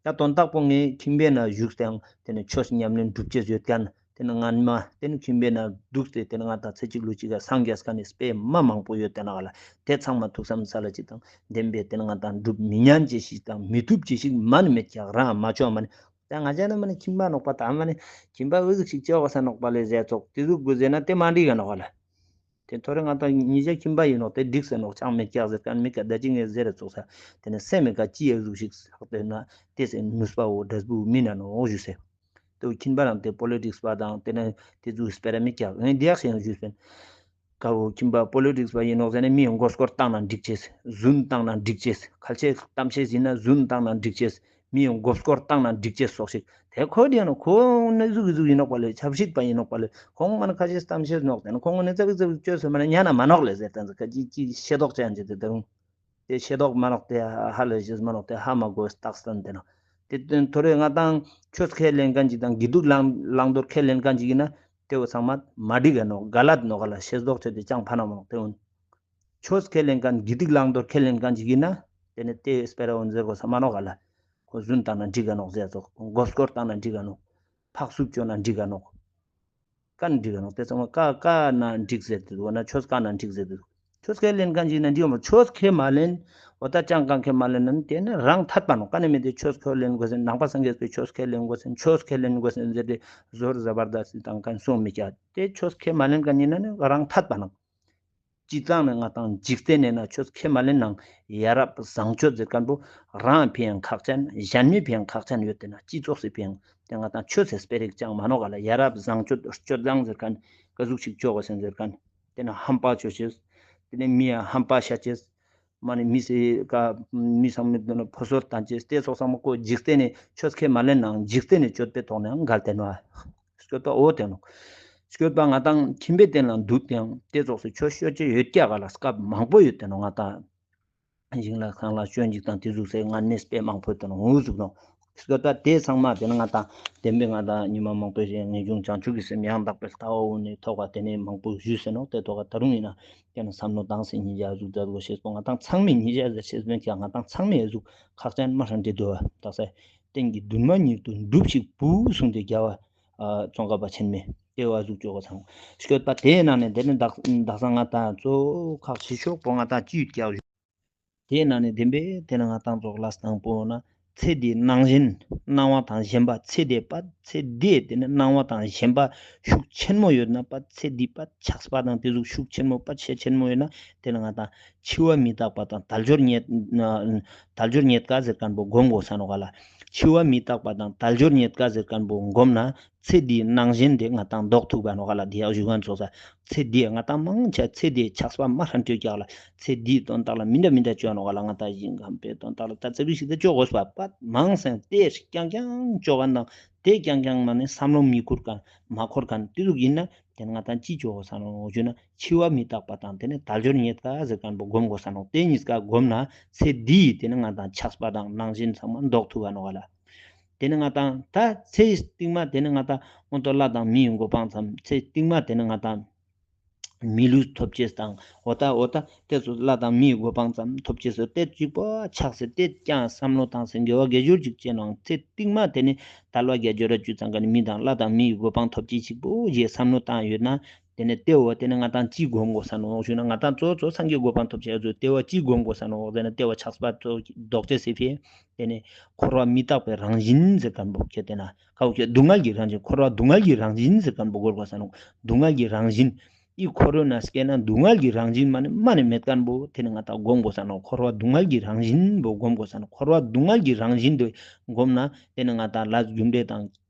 ད་དོན་དག་པོ་ངས་ཁྱིམ་པའི་ནང་བཞུགས་ཏེ་ཡང་དེ་ནས་ཆོས་ཉམས་ལེན་སྒྲུབ་ཅེས་ཡོད་མཁན། དེ་ནས་སྔན་མ་དེ་ནས་ཁྱིམ་པའི་ནང་འདུག་སྟེ་དེ་ནས་ང་ཏང་ཚེ་གཅིག་ལུས་གཅིག་ག་སངས་རྒྱས་མཁན་ནི་དཔེ་མ་མང་པོ་ཡོད་དེ་ནོག་ག་ལ། དེ་ཚང་མ་ཐུགས་བསམ་ས་ལ་ཅིག་དང་ལྡན་པའི་དེ་ནས་ང་ཏང་སྒྲུབ་མི་ཉན་ཅེས་ཤིག་དང་མི་ཐུབ་ཅེས་ཤིག་མ་ནི་མེད་ཀྱག། རང་མ་ཆོག་མ་ནི། ད་ང་ཅག་ནི་མ་ནི་ཁྱིམ་པ་ནོག་པ། ད་མ་ནི་ཁྱིམ་པ་འུ་ཟུག་ཞིག་ཆོག་ག་ས་ནོག་པ་ལེ་ཟེར་ཙོགས་དེ་ཟུག་དགོས་ཟེར་ན་དེ་མ་འགྲིག་ག་ནོག་ག་ལ། དེ་ཐོ་རེ་ང་ཏང་ཉེ་ཞ་ཁྱིམ་པ་ཡིན་ནོག། དེ་འགྲིག་ཟེར་ནོག། ཅང་མེད་ཀྱག་ཟེར་མཁན་མི་ཀ་ད་ཅི་ངས་ཟེར་ར་ཙོགས་ས། དེ་ནས་སེམས་མེད་ཀ་ཅི་ཡ་ཟུག་ཞིག་ཟག་དེ་ན་དེ་སེ་ནུས་པ་འོ་འབྲས་བུ་མི་ན་ནོག་ཞུ་ཟེར། དེ་ཁྱིམ་པ་རང་དེ་པོ་ལི་ཊིགས་པ་དང་དེ་ནས་དེ་ཟུག་སྤེ་ར་མི་ཀྱག། ངས་འདི་ཡག་ཞིག་ཡང་ཞུས་པིན། ཀ་བོ་ཁྱིམ་པ་པོ་ལི་ཊིགས་པ་ཡིན་ནོག་ཟེར་ནས་མི་ཡང་མགོ་སྐོར་བཏང་ན་འགྲིག་ཅེས། རྫུན་བཏང་ན་འགྲིག་ཅེས། ཁ་ལ་ཆེ་གཏམ་བཤད་ཡིན་ན་རྫུན་བཏང་ན་འགྲིག་ཅེས། མི་ཡང་མགོ་སྐོར་བཏང་ན་འགྲིག་ཅེས་སོགས་ཤིག། དེ་ཁོ་དེ་ཡང་ཁོ་ནི་ཟུག་གི་ཟུག་ཡིན་ནོག་པ་ལེ། ཆབ་སྲིད་པ་ཡིན་ནོག་པ་ལེ། ཁོང་མ་ནི་ཁ་ཤས་གཏམ་བཤད་ནོག། དེ་ནི་ཁོང་ནི་ཙག་ཙག་བཅོས་སོ་མ་ནི་ཉན་ན་མ་ནོག་ལེ་ཟེར་ཏེ་ཁ་ཅིག་ཅིག་ཤེས་རྟོགས་ཅན་ཅིག་དེ་དང་། དེ་ཤེས་རྟོགས་མ་ནོག། དེ་ཧ་ལས་ཤེས་མ་ནོག། དེ་ཧ་མ་གོ་སྟག་སྟན་དེ་ནོག། དེ་དོན་ཐོ་རེ་ང་ཏང་ཆོས་ཁས་ལེན་མཁན་ཅིག་དང་དགེ་སྡིག་བླང་བླང་དོར་ཁས་ལེན་མཁན་ཅིག་ཡིན་ན་དེ་བོ་ཚང་མ་མ་འགྲིག་ག་ནོག། ག་ལད་ནོག་ག་ལ། ཤེས་རྟོགས་ཆེ་དེ་ཅང་ཕན་ན་མ་ནོག། དེ་འོ་ན་ཆོས་ཁས་ལེན་མཁན་དགེ་སྡིག་བླང་དོར་ཁས་ལེན་མཁན་ཅིག་ཡིན་ན་དེ་ནི་དེ་སྤེ་ར་འོ་ན་ཟེར་དགོས་ས་མ་ནོག་ག་ལ། ཁོ་རྫུན་བཏང་ན་འགྲིག་ག་ནོག་ཟེར་ཙོགས། མགོ་སྐོར་བཏང་ན་འགྲིག་ག་ནོག། ཕག་སུབ་བཅོ་ན་འགྲིག་ག་ནོག། ཀ་ནི་འགྲིག་ག་ནོག། དེ་ཚང་མ་ཀ་ཀ་ན་འགྲིག་ཟེར་དེ་འདུག། འོ་ན་ཆོས་ཀ་ན་འགྲིག་ཟེར་དེ་འདུག། ཆོས་ཁས་ལེན་མཁན་ཅིག་ན་འགྲིག་མོ། ཆོས་ཁས་མ་ལེན། འོ་ད་ཅང་གང་ཁས་མ་ལེན་ན་དེ་ནི་རང་ཐད་པ་ནོག། ཀ་ནི་མེད་དེ་ཆོས་ཁས་ལེན་དགོས་ཟེར། ནང་པ་སངས་རྒྱས་པའི་ཆོས་ཁས་ལེན་དགོས་ཟེར། ཆོས་ཁས་ལེན་དགོས་ཟེར་ཟེར་ཏེ་ཟོར་ཟ་བར་དག་སི་དང་མཁན་སོང་མི་ཀྱག། དེ་ཆོས་ཁས་མ་ལེན་མཁན་ཡིན་ན་ནི་རང་ཐད་པ་ནོག། སྤྱིར་བཏང་ནས་ང་ཏང་འཇིག་རྟེན་ནས་ན་ཆོས་ཁས་མ་ལེན་ནང་ཡ་རབས་བཟང་སྤྱོད་ཟེར་མཁན་པོ་རང་ཕི་ཡང་ཁག་ཅན། གཞན་མི་ཕི་ཡང་ཁག་ཅན་ཡོད་དེ་ན་སྤྱི་ཚོགས་སི་ཕི་ཡང་དེ་ང་ཏང་ཆོས་སི་སྤེ་ར་ཅང་མ་ནོག་ག་ལ། ཡ་རབས་བཟང་སྤྱོད་སྤྱོད་བཟང་ཟེར་མཁན་ཀ་ཟུག་ཅིག་ཆོག་ག་ཟེར་མཁན་དེ་ན་ཧམ་པ་ཆོ་ཅེས། དེ་ནས་མི་ཡ་ཧམ་པ་ཤ་ཅེས། མ་ནི་མི་སི་ཀ་མི་ཚང་མི་དོན་ཕོ་སོར་བཏང་ཅེས། དེ་ཚོགས་ཚང་མ་ཀོ་འཇིག་རྟེན་ནས་ཆོས་ཁས་མ་ལེན་ནང་འཇིག་རྟེན་ནས་སྤྱོད་པའི་ཐོག་ནས་འགལ་ཏེ་ནོག། སྐྱོད་པ་འོ་དེ་ནོག། སྐྱོད་པ་ང་ཏང་ཁྱིམ་པའི་རྟེན་ལ་འདུག་སྟེ་ཡང་དེ་ཚོགས་སུ་ཆོས་ཤོད་ཅེས་ཡོད་ཀྱག་ག་ལ། སྐབས་མང་པོ་ཡོད་དེ་ནོག། ང་ཏང་ཞིང་ལ་ཁང་ལ་སྤྱོད་འཇིག་དང་དེ་ཟུག་སེ་ངན་མེད་དཔེ་མང་པོ་ཡོད་དེ་ནོག། འུ་ཟུག་ནོག། སྐྱོད་པ་དེ་ཚང་མ་དེ་ནི་ང་ཏང་བདེན་པའི་ང་ཏང་ཉི་མ་མང་པོའི་རིང་ངེས་འབྱུང་བྱང་ཆུབ་ཀྱི་སེམས་ཡང་དག་པའི་ལྟ་བ་འོ་ནི་ཐོག་ག་དེ་ནི་མང་པོ་ཞུས་ཟེར་ནོག། དེ་ཐོག་ག་ད་རུང་ཡིན་ན་དེ་ནི་བསམ་མནོ་དང་སེ་ཉིན་ཞག་ཟུག་མཛད་དགོས་ཤེས་པོ་ང་ཏང་ཚང་མས་ཉིན་ཞག་ཟེར་ཤེས་པོ་ཀྱང་ང་ཏང་ཚང་མས་ཟུག་ཁག་ཅན་མ་ཧྲན་ཏེ་འདུག་པ། དག་ས་རྟེན་གྱི་འདུན་མ་ཉིད་དུ་འགྲུབ་ཤིག་བུ་གསུངས་ཏེ་རྒྱལ་བ་ཨ་ཙོང་ཁ་པ་ཆེན་མོས་དེ་བ་ཟུག་ཅོག་ག་ཚང་། སྐྱོད་པ་དེའི་ནང་ནས་དེ་ནི་དག་དག་ས་ང་ཏང་གཙོ་བོ་ཁག་ཆེ་ཤོས་པོ་ང་ཏང་ཅི་ཡོད་ཀྱག་ཞུ། དེའི་ནང་ནས་བདེན་པའི་དེ་ནི་ང་ཏང་ཚོགས་ལ་དང་པོ་ན་ཚེ་འདིའི་སྣང་ཞེན་སྣང་བ་དང་ཞེན་པ། ཚེ་འདིའི་པ་ཚེ་འདིའི་དེ་ནི་སྣང་བ་དང་ཞེན་པ་ཤུགས་ཆེན་མོ་ཡོད་ན་པ། ཚེ་འདིའི་པ་ཆགས་པ་དང་དེ་ཟུག་ཤུགས་ཆེན་མོ་པ་ཆེ་ཆེན་མོ་ཡོད་ན་དེ་ནི་ང་ཏང་འཆི་བ་མི་རྟག་པ་དང་དལ་འབྱོར་རྙེད་དལ་འབྱོར་རྙེད་དཀའ་ཟེར་མཁན་པོ་སྒོམ་དགོས་ས་ནོག་ག་ལ། འཆི་བ་མི་རྟག་པ་དང་དལ་འབྱོར་རྙེད་དཀའ་ཟེར་མཁན་པོ་སྒོམ་ན་ཚེ་འདིའི་ནང་བཞིན་དེ་ང་ཏང་ལྡོག་ཐུབ་པ་ནོག་ག་ལ། འདི་ཡག་ཞུ་མཁན་ཚོགས་ས་ཚེ་འདིའི་ང་ཏང་མང་ཆེ་ཚེ་འདིའི་ཆགས་པ་མ་ཧྲན་ཏོ་རྒྱག་ལ། ཚེ་འདིའི་དོན་དག་ལ་མི་འདྲ་མི་འདྲ་བཅོ་ནོག་ག་ལ། ང་ཏང་ཞིང་ཁམས་པའི་དོན་དག་ལ་ད་ཚེ་བི་ཞིག་ཏུ་བཅོ་དགོས་པ་པ་མང་སེང་དེ་རྐྱང་རྐྱང་བཅོ་མཁན་དང་དེ་རྐྱང་རྐྱང་མ་ནི་བསམ་བློ་མི་འཁོར་མཁན་མ་འཁོར་མཁན་དེ་ཟུག་ཡིན་ན། དེ་ནི་ང་ཏང་ཅི་བཅོ་དགོས་ས་ནོག་ཞུ་ན། འཆི་བ་མི་རྟག་པ་དང་དེ་ནི་དལ་འབྱོར་རྙེད་དཀའ་ཟེར་མཁན་པོ་སྒོམ་དགོས་ས་ནོག་དེ་གཉིས་ཀ་སྒོམ་ན་ཚེ་འདིའི་དེ་ནི་ང་ཏང་ཆགས་པ་དང་ནང་བཞིན་ཚང་མ་ལྡོག་ཐུབ་པ་ནོག་ག་ལ། དེ་ནི་ང་ཏང་ད་ཚེ་སྟིང་མ་དེ་ནི་ང་ཏང་སྔོན་དུ་ལྷ་དང་མིའི་གོ་འཕང་ཙམ་ཚེ་སྟིང་མ་དེ་ནི་ང་ཏང་མི་ལུས་ཐོབ་ཅེས་དང་འོ་ད་འོ་ད་དེ་ཚོ་ལྷ་དང་མིའི་གོ་འཕང་ཙམ་ཐོབ་ཅེས་སོ་དེ་གཅིག་པོ་ཆགས་སེ་དེ་ཀྱང་བསམ་བློ་བཏང་སེ་དགེ་བ་དགེ་སྦྱོར་གཅིག་བྱས་ནང་ཚེ་སྟིང་མ་དེ་ནི་དལ་བ་བརྒྱད་འབྱོར་ར་བཅུ་ཚང་མཁན་མི་དང་ལྷ་དང་མིའི་གོ་འཕང་ཐོབ་ཅེས་གཅིག་པོ་ཞེས་བསམ་བློ་བཏང་ཡོད་ན། དེ་ནས་ལྟེ་བ་དེ་ནས་ང་ཏང་ཅི་སྒོམ་དགོས་ས་ནོག་ཞུ་ན། ང་ཏང་གཙོ་གཙོ་སངས་རྒྱས་གོ་འཕང་ཐོབ་ཅེས་ཚོ་ལྟེ་བ་ཅི་སྒོམ་དགོས་ས་ནོག་ཟེར་ན། ལྟེ་བ་ཆགས་པ་ཚོ་ལྡོག་ཅེས་སི་ཕི་དེ་ནས་འཁོར་བ་མི་རྟག་པའི་རང་བཞིན་ཟེར་མཁན་པོ་ཁྱེད་དེ་ན་ཁ་བོ་ཁྱེད་སྡུག་བསྔལ་གྱི་རང་བཞིན། འཁོར་བ་སྡུག་བསྔལ་གྱི་རང་བཞིན་ཟེར་མཁན་པོ་སྒོམ་དགོས་ས་ནོག་སྡུག་བསྔལ་གྱི་རང་བཞིན། འི་འཁོར་བའི་ནང་སྐྱེས་ན་སྡུག་བསྔལ་གྱི་རང་བཞིན་མ་ནི་མ་ནི་མེད་མཁན་པོ་དེ་ནས་ང་ཏང་སྒོམ་དགོས་ས་ནོག་འཁོར་བ་སྡུག་བསྔལ་གྱི་རང་བཞིན་པོ་སྒོམ་དགོས་ས་ནོག་འཁོར་བ་སྡུག་བསྔལ་གྱི་རང་བཞིན་དུ་སྒོམ་ན་དེ་ནས་ང་ཏང་ལས་རྒྱུ་འབྲས་དང་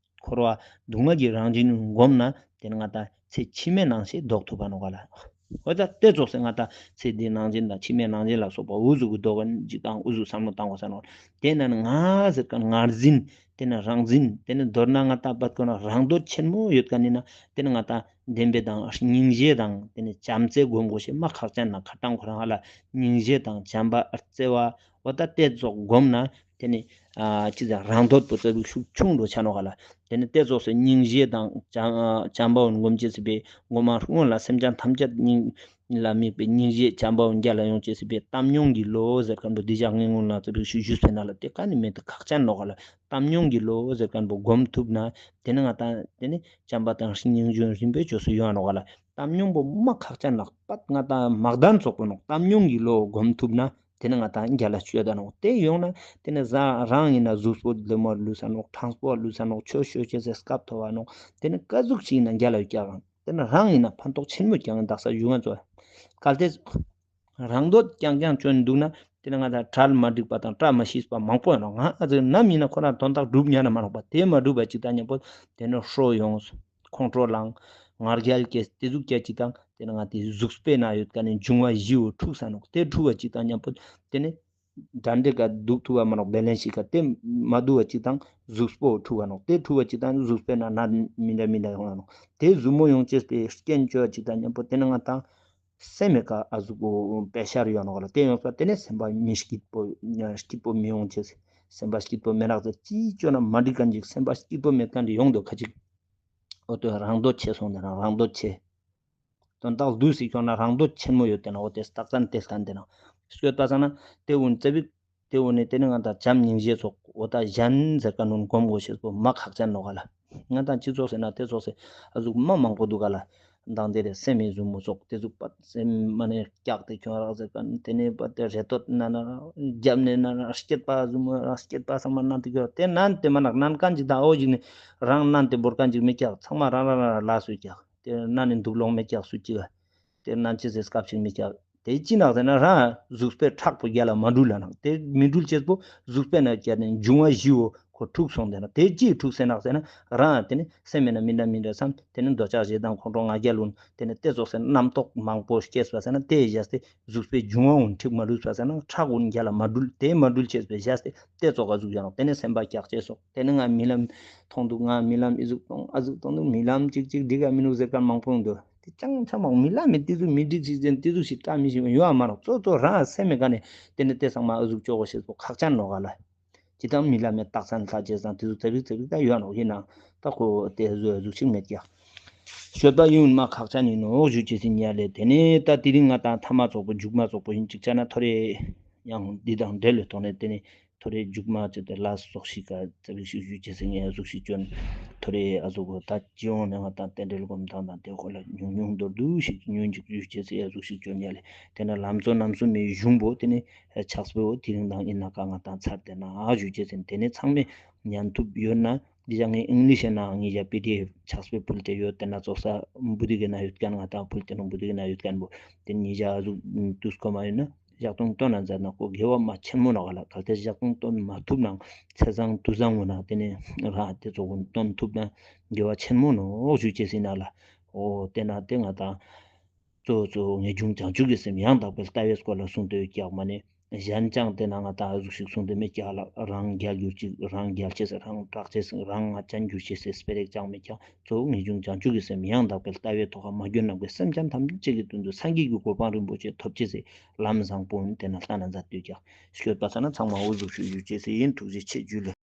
འཁོར་བ་སྡུག་བསྔལ་གྱི་རང་བཞིན་སྒོམ་ན་དེ་ནས་ང་ཏང་ཚེ་ཕྱི་མའི་ནང་ཞིན་ལྡོག་ཐུབ་པ་ནོག་ག་ལ། འོ་ད་དེ་ཙོགས་སེ་ང་ཏང་ཚེ་འདིའི་ནང་ཞིན་དང་ཕྱི་མའི་ནང་ཞིན་ལ་སོགས་པ་འུ་ཟུག་གི་ལྡོག་གིན་ཅིག་དང་འུ་ཟུག་བསམ་བློ་བཏང་དགོས་ས་ནོག་དེ་ན་ནི་ང་ཟེར་མཁན་ངར་འཛིན། དེ་ནས་རང་འཛིན། དེ་ནས་མདོར་ན་ང་ཏང་བར་དོ་ན་རང་འདོད་ཆེན་མོ་ཡོད་མཁན་ཡིན་ན་དེ་ནས་ང་ཏང་བདེན་པའི་དང་སྙིང་རྗེ་དང་དེ་ནས་བྱམས་བརྩེ་སྒོམ་དགོས་ཤེས་མ་ཁག་ཅན་ན། ཁ་ཏང་ཁོ་རང་ལ་སྙིང་རྗེ་དང་བྱམས་པ་བརྩེ་བ་འོ་ད་དེ་ཙོགས་སྒོམ་ན་དེ་ནས་ཨ་ཅི་ཟེར་རང་འདོད་པོ་ཙོགས་ཤུགས་ཆུང་འགྲོ་ཆ་ནོག་ག་ལ། དེ་ནས་དེ་ཙོགས་སེ་སྙིང་རྗེ་དང་བྱམས་བྱམས་པ་འོ་སྒོམ་ཅེས་སི་ཕི་འོ་མ་སྔོན་ལ་སེམས་ཅན་ཐམས་ཅད་སྙིང་ལ་དམིགས་པའི་སྙིང་རྗེ་བྱམས་པ་འོ་རྒྱལ་ལ་ཡོང་ཅེས་སི་ཕི་བཏང་སྙོམས་ཀྱི་བློ་ཟེར་མཁན་པོ་འདི་ཅག་ངས་སྔོན་ལ་ཙོགས་ཤུགས་ཞུས་པའི་ནང་ལ་དེ་ག་ནི་མེད་དེ་ཁག་ཅན་ནོག་ག་ལ། བཏང་སྙོམས་ཀྱི་བློ་ཟེར་མཁན་པོ་སྒོམ་ཐུབ་ན་དེ་ནས་ང་ཏང་དེ་ནས་བྱམས་པ་དང་སྙིང་རྗེ་རིམ་པས་ཆོས་སུ་ཡོང་ནོག་ག་ལ། བཏང་སྙོམས་པོ་མ་ཁག་ཅན་ལགས་པད་ང་ཏང་མ་བདེན་ཙོགས་པོ་ནོག་བཏང་སྙོམས་ཀྱི་བློ་སྒོམ་ཐུབ་ན་དེ་ནས་ང་ཏང་རྒྱལ་ལ་སྤྱོད་ད་ནོག་དེ་ཡོང་ན་དེ་ནས་རང་ཡིན་ན་གཟུགས་པོ་ལེ་མོ་ལུས་ས་ནོག་གྲངས་པོ་ལུས་ས་ནོག་ཆོས་ཤོད་ཅེས་སི་སྐབས་ཐོབ་བ་ནོག་དེ་ནས་ཀ་ཟུག་ཅིག་ཡིན་ན་རྒྱལ་ལ་ཡོད་ཀྱག་དེ་ནས་རང་ཡིན་ན་ཕན་ཐོགས་ཆེན་མོ་ཀྱང་དག་ས་ཞུ་ང་ཚོ་གལ་ཏེ་རང་འདོད་རྐྱང་རྐྱང་བཅོས་འདུག་ན་དེ་ནས་ང་ཏང་གྲལ་མ་འགྲིག་པ་དང་བཀྲ་མ་ཤིས་པ་མང་པོ་ཡོང་ནོག་ང་ཨ་ཙི་ནམ་ཡིན་ན་ཁོ་ན་དོན་དག་སྒྲུབ་ཉན་ན་མ་ནོག་པ་དེ་མ་སྒྲུབ་པ་ཅིག་དང་མཉམ་པོ་དེ་ནས་ཧྲོ་ཡོང་ཁོང་ཁྲོ་ལངས་ང་རྒྱལ་སྐྱེས་དེ་ཟུག་སྐྱེ་ཅིག་དང་དེ་ནས་ང་ཏི་གཟུགས་པོའི་ནང་ཡོད་མཁན་ནི་འབྱུང་བ་བཞི་བོ་འཁྲུགས་ས་ནོག་དེ་འཁྲུགས་པ་ཅིག་དང་མཉམ་པོ་དེ་ནས་འདྲ་འདྲེ་ག་འདུག་ཐུབ་པ་མ་ནོག་བེ་ལེན་སི་ཀ་དེ་མ་འདུག་པ་ཅིག་དང་གཟུགས་པོ་འཁྲུགས་པ་ནོག་དེ་འཁྲུགས་པ་ཅིག་དང་གཟུགས་པོའི་ནང་ན་མི་འདྲ་མི་འདྲ་ཡོང་ང་ནོག་དེ་ཟུག་མོ་ཡོང་ཅེས་པའི་རྐྱེན་བཅོ་བ་ཅིག་དང་མཉམ་པོ་དེ་ནས་ང་ཏང་སེམས་མེད་ཀ་ཨ་ཟུག་པོ་དཔེ་ཤར་ཡོང་ནོག་ལ། དེ་ཡོང་ས་དེ་ནས་སེམས་པ་མི་སྐྱིད་པོ་སྐྱིད་པོ་མི་ཡོང་ཅེས། སེམས་པ་སྐྱིད་པོ་མེད་རག་ཚེ་ཅི་བཅོ་ན་མ་འགྲིག་མཁན་ཅིག་སེམས་པ་སྐྱིད་པོ་མེད་མཁན་ཅིག་ཡོང་འདུག་ཁ་ཅིག་འོ་དོ་རང་འདོད་ཆེ་སོང་དེ་ན་རང་འདོད་ཆེ། དོན་དག་འདུག་སེ་ཁྱོང་ན་རང་འདོད་ཆེན་མོ་ཡོད་དེ་ན་འོ་དེ་རྟགས་མཚན་དེ་སྐན་དེ་ན་སྐྱོད་པ་ས་ན་དེ་འུན་ཙེ་བིག་དེ་འུན་ནི་དེ་ནི་ང་ཏང་བྱམས་སྙིང་རྗེ་ཚོགས་འོ་ད་གཞན་ཟེར་མཁན་འུན་སྒོམ་དགོས་ཤེས་པོ་མ་ཁག་ཅན་ནོག་ག་ལ། ང་ཏང་སྤྱི་ཚོགས་ཟེར་ན་དེ་ཚོགས་སེ་ཨ་ཟུག་མ་མང་པོ་འདུག་ག་ལ། མདང་དེ་རེ་སེམས་མི་ཟུ་མོ་ཚོགས་དེ་ཟུག་པ་སེམས་མ་ནས་སྐྱག་དེ་ཁྱོང་རག་ཟེར་མཁན་དེ་ནས་པ་དེ་རེ་ཏོད་ན་ན་རྒྱབ་ནས་ན་ན་སྐྱེད་པ་ཟུ་མོ་རག་སྐྱེད་པ་ཚང་མ་ནང་དེ་ཁྱོང་དེ་ནན་དེ་མ་ནག་ནན་མཁན་ཅིག་དང་ཨོ་ཅིག་ནི་རང་ནན་དེ་བོར་མཁན་ཅིག་མི་སྐྱག་ཚང་མ་རང་རང་རང་ལ་སུ་སྐྱག་དེ་ན་ནི་འདུག་ལོང་མེད་ཀྱག་སུ་ཅི་ག་དེ་ན་ཅི་ཟེར་སྐབས་ཤིག་མི་ཀྱག་དེ་ཅི་ནག་ཟེར་ན་རང་གཟུགས་པོའི་ཁྲག་པོ་རྒྱལ་ལ་མ་འགྲུལ་ལ་ནག་དེ་མི་འགྲུལ་ཅེས་པོ་གཟུགས་པོའི་ནང་རྒྱལ་ནས་འབྱུང་བ་བཞི་བོ་ཁོ་འཁྲུགས་སོང་དེ་ན་དེ་ཅི་འཁྲུགས་ཟེར་ནག་ཟེར་ན་རང་དེ་ནི་སེམས་མེད་ན་མི་འདྲ་མི་འདྲ་བསམ་དེ་ནི་འདོད་ཆགས་ཞེ་སྡང་ཁོང་ཁྲོ་ང་རྒྱལ་ལུན་དེ་ནི་དེ་ཙོགས་སེ་རྣམ་རྟོག་མང་པོ་སྐྱེས་པ་ཟེར་ན་དེ་བཞག་སྟེ་གཟུགས་པོའི་འབྱུང་བ་འུན་འཁྲུགས་མ་འགྲུལ་པ་ཟེར་ན་ཁྲག་འུན་རྒྱལ་ལ་མ་འགྲུལ་དེ་མ་འགྲུལ་ཅེས་པའི་བཞག་སྟེ། དེ་ཙོགས་ཀ་ཟུག་ཡོད་ནོག་དེ་ནས་སེམས་པ་སྐྱག་ཅེས་སོགས། དེ་ནས་ང་རྨི་ལམ་མཐོང་འདུག་ང་རྨི་ལམ་ཨི་ཟུག་མཐོང་ཨ་ཟུག་མཐོང་འདུག་རྨི་ལམ་ཅིག་ཅིག་འགྲིག་ག་མི་ནུག་ཟེར་མཁན་མང་པོ་འདུག་དེ་ཅང་ཆ་མང་རྨི་ལམ་མི་དེ་ཟུག་མི་འགྲིག་ཅིག་ཟེར་དེ་ཟུག་ཞིག་བཀྲ་མི་ཤིས་ཡོད་མ་ནོག་གཙོ་གཙོ་རང་སེམས་མེད་ག་ནས་དེ་ནས་དེ་ཚང་མ་ཨ་ཟུག་ཅོ་གོ་ཤེས་པོ་ཁག་ཅན་ནོག་ག་ལ། ཅི་དང་རྨི་ལམ་མེད་རྟགས་མཚན་ལྷ་ཅེས་དང་དེ་ཟུག་ཙ་པིག་ཙ་པིག་ད་ཡོད་ནོག་ཡིན་ནའང་ད་ཁོ་དེ་ཟུག་ཨ་ཟུག་ཞིག་མེད་ཀྱག་ཤོད་པ་ཡིན་མ་ཁག་ཅན་ཡིན་ནོག་ཞུ་ཅེས་ཟིན་ཡ་ལེ། དེ་ནས་ད་དེ་རིང་ང་དང་ཐ་མ་ཚོགས་པོ་མཇུག་མ་ཚོགས་པོ་ཡིན་ཅིག་ཆ་ན་ཐོ་རེ་ཡང་འདི་དང་འབྲེལ་ལོས་ཐོག་ནས་དེ་ནས་ཐོ་རེ་མཇུག་མ་ཅིག་དེ་ལ་སོགས་ཤིག་ག་ཙ་པིག་ཞིག་ཞུ་ཅེས་ཟིན་ཡ་ཟུག་ཞིག་བཅོན། ཐོ་རེ་ཨ་ཟུག་གོ་ད་སྤྱི་ཡོངས་ནས་ང་དང་རྟེན་འབྲེལ་སྒོམ་སྟངས་དང་དེ་ཁོ་ལ་ཉུང་ཉུང་མདོར་བསྡུས་ཤིག་ཉུང་ཅིག་ཞུ་ཅེས་ཟིན་ཡ་ཟུག་ཞིག་བཅོན་ཡ་ལེ། དེ་ན་ལམ་གཙོ་རྣམ་གསུམ་མའི་གཞུང་པོ་དེ་ནས་ཕྱག་དཔེའོ་དེ་རིང་དང་ཡིན་ན་ག་ང་དང་ཚར་དེ་ན་ཨ་ཞུ་ཅེས་ཟིན། དེ་ནས་ཚང་མས་ཉན་ཐུབ་ཡོད་ན། འདི་ཅག་ངས་ཨིང་ལིཤ་ནང་ངས་ཡ་པི་ཌི་ཨེཕ་ཕྱག་དཔེ་ཕུལ་ཏེ་ཡོད། དེ་ན་ཚོགས་ས་བུ་དི་གི་ན་ཡོད་མཁན་ང་དང་ཕུལ་ཏེ་ནོ་བུ་དི་གི་ན་ཡོད་མཁན་པོ་དེ་ཉིས་ཆ་ཨ་ཟུག་དུས་གོ་མ་ཡོད་ན་ ཞག་སྟོང་སྟོན་ན་མཛད་ན་ཁོ་དགེ་བ་མ་ཆེན་མོ་ནོག་ལ། གལ་ཏེ་ཞག་སྟོང་སྟོན་མ་ཐུབ་ནའང་ཚེས་བཟང་དུས་བཟང་ངོ་ན་དེ་ནས་རང་དེ་ཚོ་ཀུན་སྟོན་ཐུབ་ན་དགེ་བ་ཆེན་མོ་ནོག་ཞུ་ཅེས་ཟེར་ན་ལ། འོ་དེ་ན་དེ་ང་དང་གཙོ་གཙོ་ངེས་འབྱུང་བྱང་ཆུབ་ཀྱི་སེམས་ཡང་དག་པའི་ལྟ་བའི་སྐོར་ལ་གསུངས་ཏེ་ཡོད་ཀྱག་མ་ནི། གཞན་ཅང་དེ་ན་ང་དང་ཨ་ཟུག་ཞིག་གསུངས་ཏེ་མེད་ཀྱག་ལ། རང་རྒྱལ་གྱུར་ཅིག་རང་རྒྱལ་ཅེས་སི་རང་གྲགས་ཅེས་སི་རང་ང་ཅན་གྱུར་ཅེས་སི་སྤེ་ར་ཅང་མེད་ཀྱག། གཙོ་བོ་ངེས་འབྱུང་བྱང་ཆུབ་ཀྱི་སེམས་ཡང་དག་པའི་ལྟ་བའི་ཐོག་ཁ་མ་གྱུར་ནམ་མཁའི་སེམས་ཅན་ཐམས་ཅད་ཀྱི་དོན་དུ་སངས་རྒྱས་ཀྱི་གོ་འཕང་རིན་པོ་ཆེ་ཐོབ་ཅེས་སི་ལམ་བཟང་པོ་ཨིན། དེ་ན་ལྟ་ན་མཛད་དེ་ཡོད་ཀྱག། ཤོད་པ་ས་ན་ཚང་མ་འོ་ཟུག་ཞུ་ཞུ་ཅེས་སི་ཨིན། ཐུགས་རྗེ་ཆེ། ཇུ་ལེ།